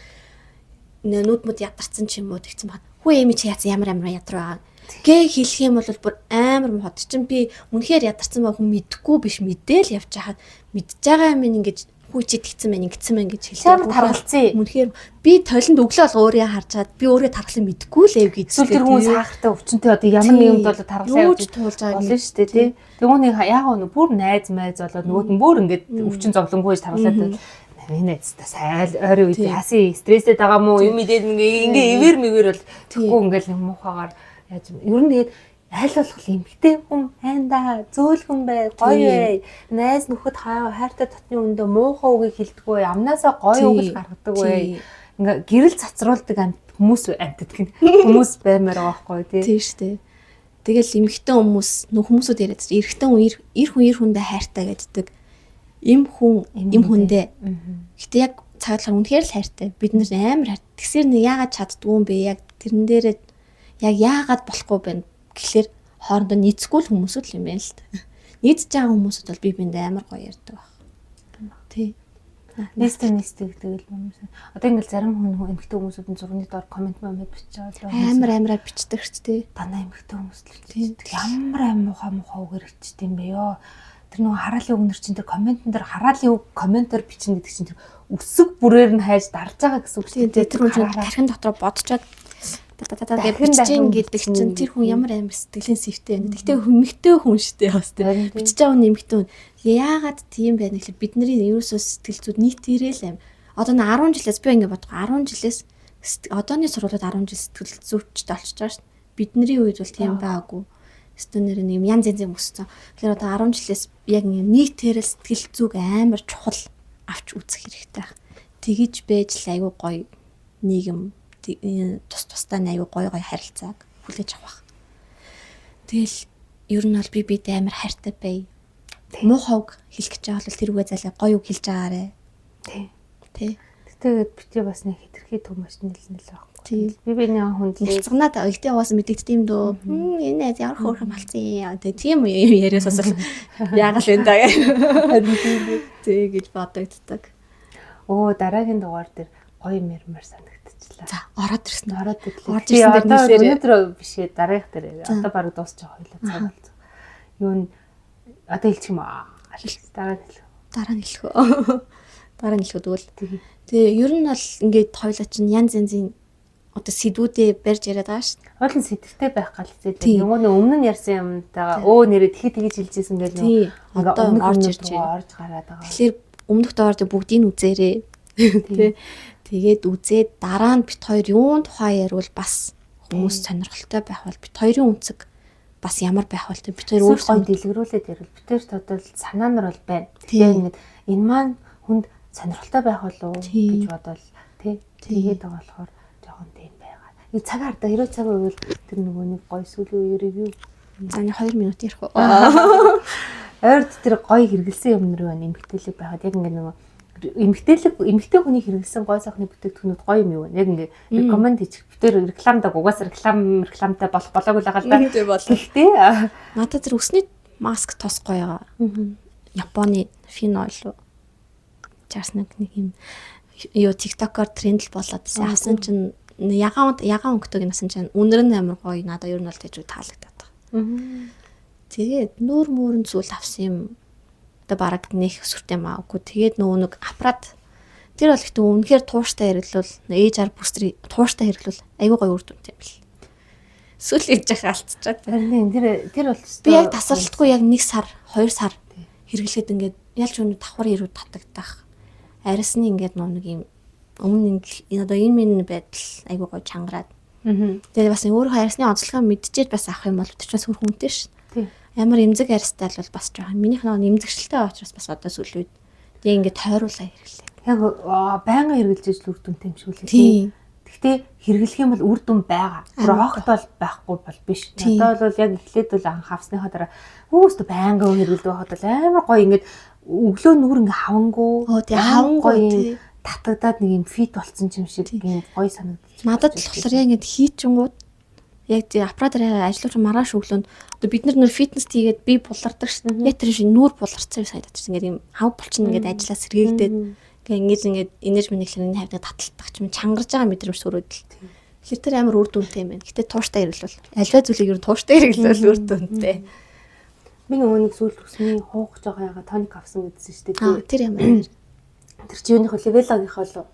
нүд мүд ядарсан ч юм уу тэгсэн баг. Хүү эми чи яац ямар амар ядар байгаа гэ хэлэх юм бол бүр амар мохот чинь би үнэхээр ядарсан ба хүн мэдэхгүй биш мэдээл явж хахад мэдж байгаа юм ингэж хүү чи тэгсэн байна ингэсэн байна гэж хэлээ. Амар таргалцсан. Үнэхээр би толинд өглөө болго өөрийгөө харж чад би өөрийгөө таргалсан мэдэхгүй л эв гэж. Эсвэл тэр хүн сахартай өвчнөд одоо ямар нэг юмд бол таргалсан явж туулж байгаа болно шүү дээ тий. Тэг үүнийг яагаад нөө бүр найз майз болоод нөгөөд нь бүр ингээд өвчин зовлонгүй гэж таргалаад энэ найзтай сайл ойрын үед хасаа стрессэд байгаа мó юм идээд ингээ ивэр мэвэр бол тэгэхгүй ингээл нэг муухагаар яаж юм. Ер нь тэгээд аль болох эмгтэй хүн хайндаа зөөлхөн бай, гоё бай. Найз нөхөд хайртай дотны өндөө муухай үгийг хэлдэггүй, амнаасаа гоё үг л гаргадаг бай. Ингээ гэрэл цацруулдаг амт хүмүүс амтд гин хүмүүс баймаар байгаа байхгүй тий. Тийм шүү дээ. Тэгэл эмгтэй хүмүүс нөх хүмүүсүүд яриад чинь эрэгтэй хүн эр хүн эр хүндээ хайртай гэддэг. Эм хүн эм хүндээ. Гэтэ яг цагаалахаар үнэхээр л хайртай. Бид нэр амар хайр. Тэгсэр нэг яагаад чаддгүй юм бэ? Яг тэрэн дээрээ яг яагаад болохгүй байна гэхлээр хоорондоо нийцэхгүй л хүмүүсүүд л юм байна л та. Нийцэж байгаа хүмүүсүүд бол би биэндээ амар гоё ярьдаг баг. Тий. Нийцтэй нийцтэй гэдэг л юм. Одоо ингээл зарим хүн эмэгтэй хүмүүсүүд нь зургийн доор коммент момент бичиж байгаа л амар амараар бичдэг ч тий. Дандаа эмэгтэй хүмүүс л бичдэг. Ямар аим муухай муухай үгээр бичдэг юм бэ ёо. Тэр нөгөө хараалын үгнэр чинь тэр комментэн дээр хараалын үг комментээр бичнэ гэдэг чинь тэр өсөг бүрээр нь хайж дарж байгаа гэсэн үг шүү дээ. Тэр хүн чинь тархин дотроо бодцоод та гэж бичиж гэдэг чинь тэр хүн ямар амар сэтгэлийн сэвтэй байна. Гэхдээ хүмэгтэй хүн шүү дээ бас тийм. Бичиж байгаа хүн эмэгтэй хүн. Яагаад тийм байна гэхэл бидний ерөөсөө сэтгэл зүйд нийт ирээл аим. Одоо н 10 жилээс би ингэ бодох 10 жилээс одооны сургуулиуд 10 жил сэтгэл зүйчтэй болчихж байгаа шүү дээ. Бидний үед бол тийм байгаагүй. Стонер нэг юм янз янзын өссөн. Тэгэхээр одоо 10 жилээс яг ингэ нийт тэрэл сэтгэл зүг амар чухал авч үзэх хэрэгтэй. Тэгэж байж л айгүй гоё нийгэм тус тусдаа айгүй гоё гоё харилцааг хүлээж авах. Тэгэл ер нь бол би бид амар хайртай бай. Муухай үг хэлэх гэж байгаа бол тэр үгээ залаа гоё үг хэлж байгаарэ. Тий. Тий. Тэгээд битээ бас нэг хитрхи төмөш нэлнэл байхгүй. Тий. Би биний хүнд нэлцганаад ихтэй угаасаа мэдэгддэг юм дөө. Энэ найз ямар хөөрхөн малцсан юм. Тэгээ тийм юм яриа сонсол яагаад л энэ даа. Тий гэж бодогддог. Өө дараагийн дугаар дээр гоё мэрмэр санагдчихлаа. За ороод ирсэн. Ороод ирлээ. Орж ирсэн дээр нэлээрээ. Өнөөдөр биш ээ дараагийнх дээр. Одоо бараг дуусчих хоёлаа цаг болсон. Юу н одоо хэлчих юм аа. Дараа нь хэлэх. Дараа нь хэлэх үү. Дараа нь хэлэх үү тэгвэл. Тэгээ ер нь бол ингээд хоёлаа чинь янз янзын одоо сэдвүүдээ барьж яриад байгаа шүү дээ. Хойлон сэдвтэй байх гал зээ. Нөгөө нь өмнө нь ярьсан юмтайгаа өө нэрээ тэгэхэд тэгэж хэлжсэн гэл нөгөө одоо орж ирж байна. Орж гараад байгаа. Тэгэхээр өмнөх дугаар дээр бүгдийг нь үзээрэй. Тэ. Тэгээд үзээд дараа нь бит хоёр юун тухай яриул бас хүмүүс сонирхолтой байх бол бит хоёрын үнцэг бас ямар байх бол бит хоёр өөрсдөө дэлгэрүүлээд ярил. Бит хоёр тодорхой санаа нар бол байна. Тэгэхээр ингээд энэ маань хүнд сонирхолтой байх болов уу гэж бодвол тий тэгээд байгаа болохоор жоохон тийм байгаа. Нэг цаг хардаа хэрвээ цаг байвал тэр нөгөө нэг гоё сүүлийн үе ревю. За нэг 2 минут ярих уу. Ойрд тэр гоё хэрэгэлсэн юм нэр байна. Эмгтээлэг байхад яг ингээд нөгөө эмгтээлэг эмгтэй хүний хэрэгэлсэн гой сайхны бүтээгдэхүүнүүд гоё юм юу вэ? Яг ингээд рекоменд хийчих. Битэр рекламдаг угаасаа рекламтай болох болоогүй л байгаа л да. Гэхдээ надад тэр үсний маск тос гоё байгаа. Японы фин ойл уу. 61 нэг юм юу TikTok-оор тренд л болоод авсан чинь ягаан өнгөтэйг насан чинь үнэр нь амар гоё надад ер нь бол тэжүү таалагдаад байгаа. Тэгээд нүүр мөрөн зүйл авсан юм одоо бараг нэх сүртэй маа үгүй. Тэгээд нөгөө нэг аппарат тэр бол ихтэй үнэхээр тууштай хэрэглүүл HR booster тууштай хэрэглүүл айгүй гоё үр дүнтэй юм бэл. Сүүл ээж яхаа алдчихад. Харин тэр бол би яг тасралтгүй яг 1 сар 2 сар хэрэглэхэд ингээд ялч өнө давхар ирүү татагдах. Арьсны ингээд нөгөө нэг юм өмнө одоо энэ минь байдал айгүй гоё чангараад. Тэгээд бас өөрийнхөө арьсны онцлогоо мэдчихээд бас авах юм бол тэр чинь сүр хүнтэй шин. Амар эмзэг арьстай л бол бас жоохон. Минийх нөгөө эмзэгшилтэй учраас бас одоо сүүл үед яг ингээд тойруулаа хэрэглээ. Яг байнга хэрэглэж ижил үр дүнтэй юм шиг үлээ. Гэхдээ хэрэглэх юм бол үр дүн байгаа. Бүр огт бол байхгүй бол биш. Надад бол яг эхлээд бол анх авсныхаа дараа өөстө байнга хэрэглэдэг байхад бол амар гоё ингээд өглөө нүр ингээ хавангуу. Хавангуу гоё татагдаад нэг юм фит болцсон юм шиг юм гоё санагдчих. Надад л болохоор яг ингээд хийчингууд яг тий аппаратаар ажиллаж маргааш өглөөнд одоо бид нар нөр фитнес хийгээд би булардаг шин. Яг тэр шиг нүүр буларцсан юм санагдаж чинь ингээд юм хав булчин ингээд ажиллаа сэргээгдээд ингээд ингээд энержи мэнэглэр энэ хавьдаг таталтах юм чангарж байгаа мэдрэмж төрөөд л. Тэгэхээр тэр амар үр дүнтэй юм байна. Гэтэ тууштай хэрэглүүл. Альва зүйлийг ер нь тууштай хэрэглүүл үр дүнтэй. Би нөгөө нэг сүүл үсний хуух жоохон яга тоник авсан гэдсэн шүү дээ. Тэр ямар. Тэр чи юуных вэ? Велагийнх болов.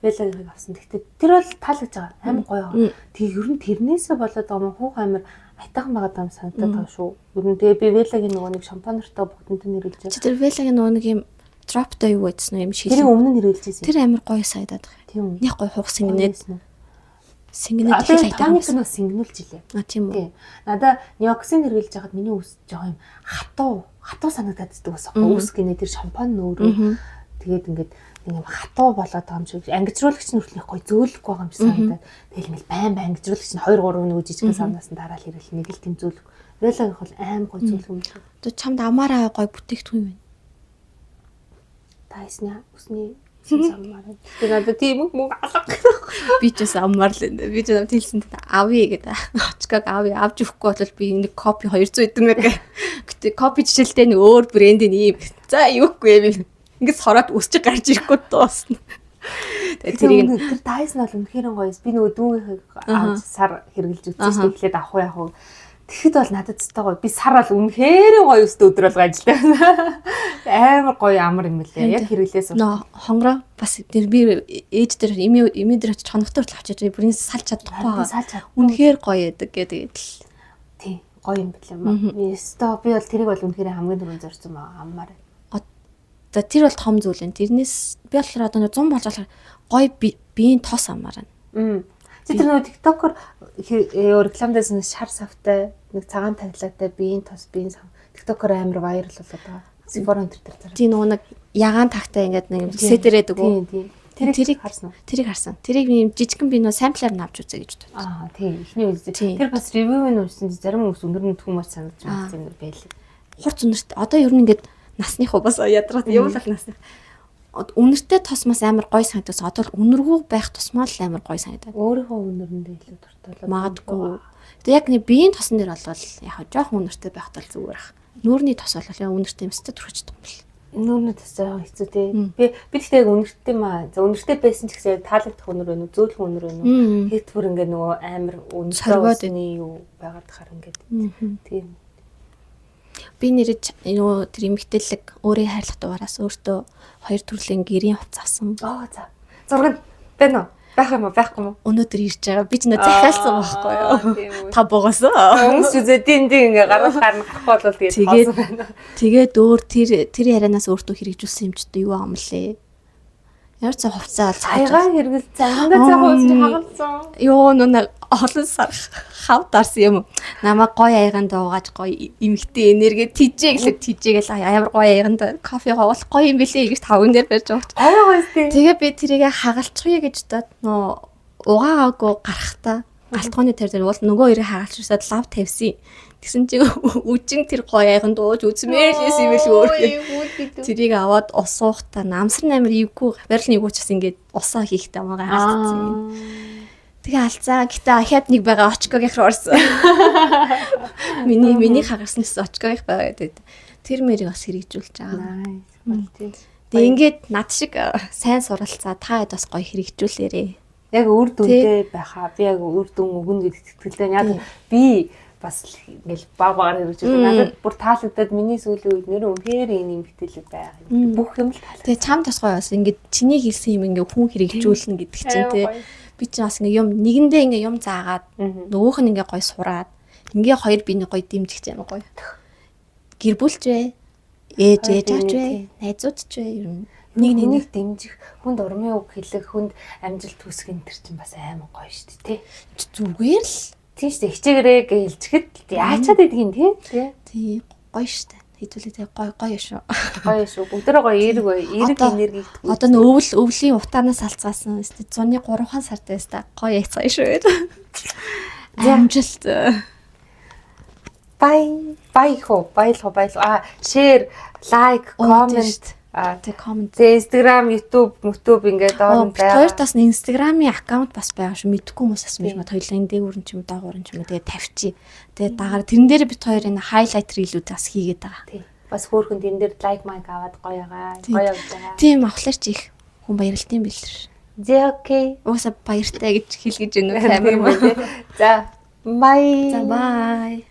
Велагийнхыг авсан. Гэхдээ тэр бол таалагдж байгаа. Амар гоё. Тэгээ ер нь тэрнээсээ болоод байгаа юм хуух амар айтайхан байгаа юм санагдаад байгаа шүү. Ер нь тэгээ би Велагийн нөгөө нэг шампанертай бүгдэнтэй нэрэлж байгаа. Чи тэр Велагийн нөгөө нэг юм дроптой юу гэсэн юм шиг. Тэрийг өмнө нь нэрэлж байсан. Тэр амар гоё санагдаад байгаа. Тийм үү. Нэг гоё хуух сэнгэнээд. Сэнгэнээд их л айтайхан. Тоник нь сэнгэнүүлж илээ. А тийм үү. Надаа Ниоксын нэрэлж байхад миний үс жоо юм хатуу хатуу санагдаад идэг бас. Үс гинэ тэр шампан нөөрөө. Тэгээд ингээд нэг юм хатуу болоод байгаа юм шиг ангижруулагч нь хүртэл их гоё зөөлөхгүй байгаа юм шиг санагдаад тэгэл ингээл байн байн ангижруулагч нь 2 3 нөгөө жижигхэн савнаас нь дараал хэрэгэл нэг л тийм зөөлөх. Велагийнх бол аим гоё зөөлөх юм шиг. Одоо чамд амаараа гоё бүтээгдэхүүн юм байна. Тайсны үсний саммаар. Тэр надад тийм мөнгө алга. Би ч бас аммаар л энэ. Би ч намд хэлсэн авъя гэдэг. Очког авъя. Авч өгөхгүй бол би нэг копи 200 эдэн мэг. Гэтэ копи жишээлтэй нэг өөр брендийн ийм. За юухгүй юм. Ингээд сороод өсч гарч ирэхгүй дуусна. Тэгээ тэрийг тэр Dyson бол үнэхээр гоё. Би нөгөө дүүгийнхийг авч сар хэрглэж үзсэн шүү дээ. Эхлээд авах уу яах уу. Тэгэхэд бол надад цэцтэй гоё. Би сар бол үнэхээр гоё өстө өдөр болго ажиллаа. Амар гоё амар юм лээ. Яг хэрэглээс. Нөө хонгороо бас тэр би ээж дээр эми дээр очиж хоногтой хүртэл авчиж бүрийн салж чадахгүй байгаа. Салж чадахгүй. Үнэхээр гоё яадаг гэдэг л. Тий, гоё юм билээ. Би өстө би бол тэрийг бол үнэхээр хамгийн түрүүнд зорьсон байгаа. Аммаар. За тэр бол том зүйл энэ. Тэрнээс би болохоор одоо 100 болж болохоор гоё биеийн тос амаар байна. Чи тэр нөгөө TikTok-оор рекламдаас нэг шар савтай, нэг цагаан тавилаатай биеийн тос, биеийн сав. TikTok-оор амар viral болоод байгаа. Sephora энэ төр зараа. Тийм нөгөө нэг ягаан тагтай ингээд нэг юм сэтэрээдэг үү? Тийм. Тэрийг харсан уу? Тэрийг харсан. Тэрийг юм жижигхэн би нөгөө самплаар нь авч үзье гэж бодсон. Аа тийм. Эхний үз. Тэр бас review-г нь уншсан чинь зарим хүмүүс өндөр нь too much санагдаж байна юм байлээ. Хурц үнэрт одоо ер нь ингээд насных уу бас ядраад юм л насных. Үнэртэй тос мас амар гоё санагдсан. Одоо л үнэргүй байх тусмаа л амар гоё санагдаад. Өөрийнхөө үнэрэндээ илүү дуртай болоод магадгүй. Тэгээ яг нэг биеийн тосон дээр бол яг жоохон үнэртэй байх тал зүгээр ах. Нүүрний тос бол яг үнэртэй юмстай түрхэж байгаа юм бэл. Нүүрний тос жоохон хэцүү те. Би гэхдээ яг үнэртэй маа. За үнэртэй байсан ч гэсэн яг таалагдах үнэр байна уу, зөөлхөн үнэр байна уу? Хэд бүр ингээ нөгөө амар үнэртэй юу байгаад тахаар ингээд тийм. Би нэрэж нөгөө тэр эмэгтэйлэг өөрийн хайрлах дугаараас өөртөө хоёр төрлийн гэрийн хувцас авсан. Аа за. Зураг байна уу? Байх юм уу? Байхгүй юм уу? Өнөөдөр ирж байгаа. Би ч нөө захиалсан байхгүй юу? Та богоосоо. Хүмүүс үзээ дин дин ингээ гарах гарна гарахгүй бол тэгээд хоосон байна. Тэгээд өөр тэр ярианаас өөртөө хэрэгжүүлсэн юм ч одоо юу юм лээ. Ямар ч хувцас ал цайгаа хэрэгэлцэн. Андаа цай хувцас хагалцсан. Йоо нүн олон сар хав дарсан юм. Намайг гоё аягаан дуугаж гоё эмэгтэй энерги тижээ гэлээ тижээгээл амар гоё аягаанд кофе гоол гоё юм бэлээ гэж таван дээр барьж байгаа. Гоё гоё сте. Тэгээ би тэрийг хагалчихъя гэж бодоод нөө угаагаагүй гарахтаа галтгооны тэр дээр уул нөгөө хоёрыг хагалчихсаад лав тавьсан. Тэгсэн чинь үжин тэр гоё аягаан дууж үзмээр л байсан юм бэл өөр. Тэрийг аваад ус уухтаа намсар амар эвгүй барилны эвгүй ч бас ингээд усаа хийхдээ амаагаа хаалцсан юм. Тэгээ алцаа. Гэтэ ахиад нэг байгаа очкогийнх руу орсон. Миний хагарсан гэсэн очкогийнх байгаа гэдэг. Тэр мэрийг бас хэрэгжүүлж байгаа. Тэгээ ингээд над шиг сайн суралцаа та хэд бас гоё хэрэгжүүлээрээ. Яг үр дүнтэй байхаа. Би яг үр дүн өгнө гэдэгт итгэлтэй. Яг би бас ингээл баг багаар хэрэгжүүлээ. Надад бүр таалагдаад миний сүүлийн үед нэр үнэхээр энэ эмгтээлэг байх. Бүх юм л таалагдав. Тэгээ чамд бас гоё бас ингээд чиний хэлсэн юм ингээд хүн хэрэгжүүлнэ гэдэг чинь тий. Би чинь бас ингээд юм нэгэндээ ингээд юм заагаад нөгөөх нь ингээд гоё сураад ингээ хоёр биений гоё дэмжих юм гоё. Гэр бүлч вэ? Ээж ээж аач вэ? Найзууд ч вэ? Ер нь нэг нэг дэмжих, хүнд урмын үг хэлэх, хүнд амжилт хүсэх энэ төр чинь бас амар гоё шүү дээ, тий. Зүгээр л тийм шүү дээ. Хичээгэрээ гэж хэлчихэд яачаад байдгийг тий. Тий, гоё шүү дээ. Хэдүүлээ тэгээ гоё гоё шүү. Гоё шүү. Бүгдээрээ гоё эерэг гоё. Эерэг энерги. Одоо нөө өвөл өвлийн утаанаас алцгаасан. Зуны 3 сард байста гоё яцгаа шүү гэдэг. Амжилт. Бай. Бай хөө. Баялах баялах. А share, like, comment. Тэг comment. Тэгээ Instagram, YouTube, YouTube ингээд доор нь байгаа. Хоёр тас нь Instagram-ийн аккаунт бас байгаа шүү. Мэдхгүй хүмүүс бас мэж мад хоёлын дээгүүр нь ч юм доогуур нь ч юм тэгээ тавьчих. Тэгээ дагаар тэрэн дээр бит хоёр энэ highlight reel-үүд бас хийгээд байгаа. Тий. Бас хөөхөн тэрэн дээр лайк майк аваад гоё байгаа. Гоё явж байгаа. Тийм авахлаар чи их хүн баярлалт юм бил. За, okay. Угаасаа баяртай гэж хэлгэж байна уу камер мөн. За, bye. За, bye.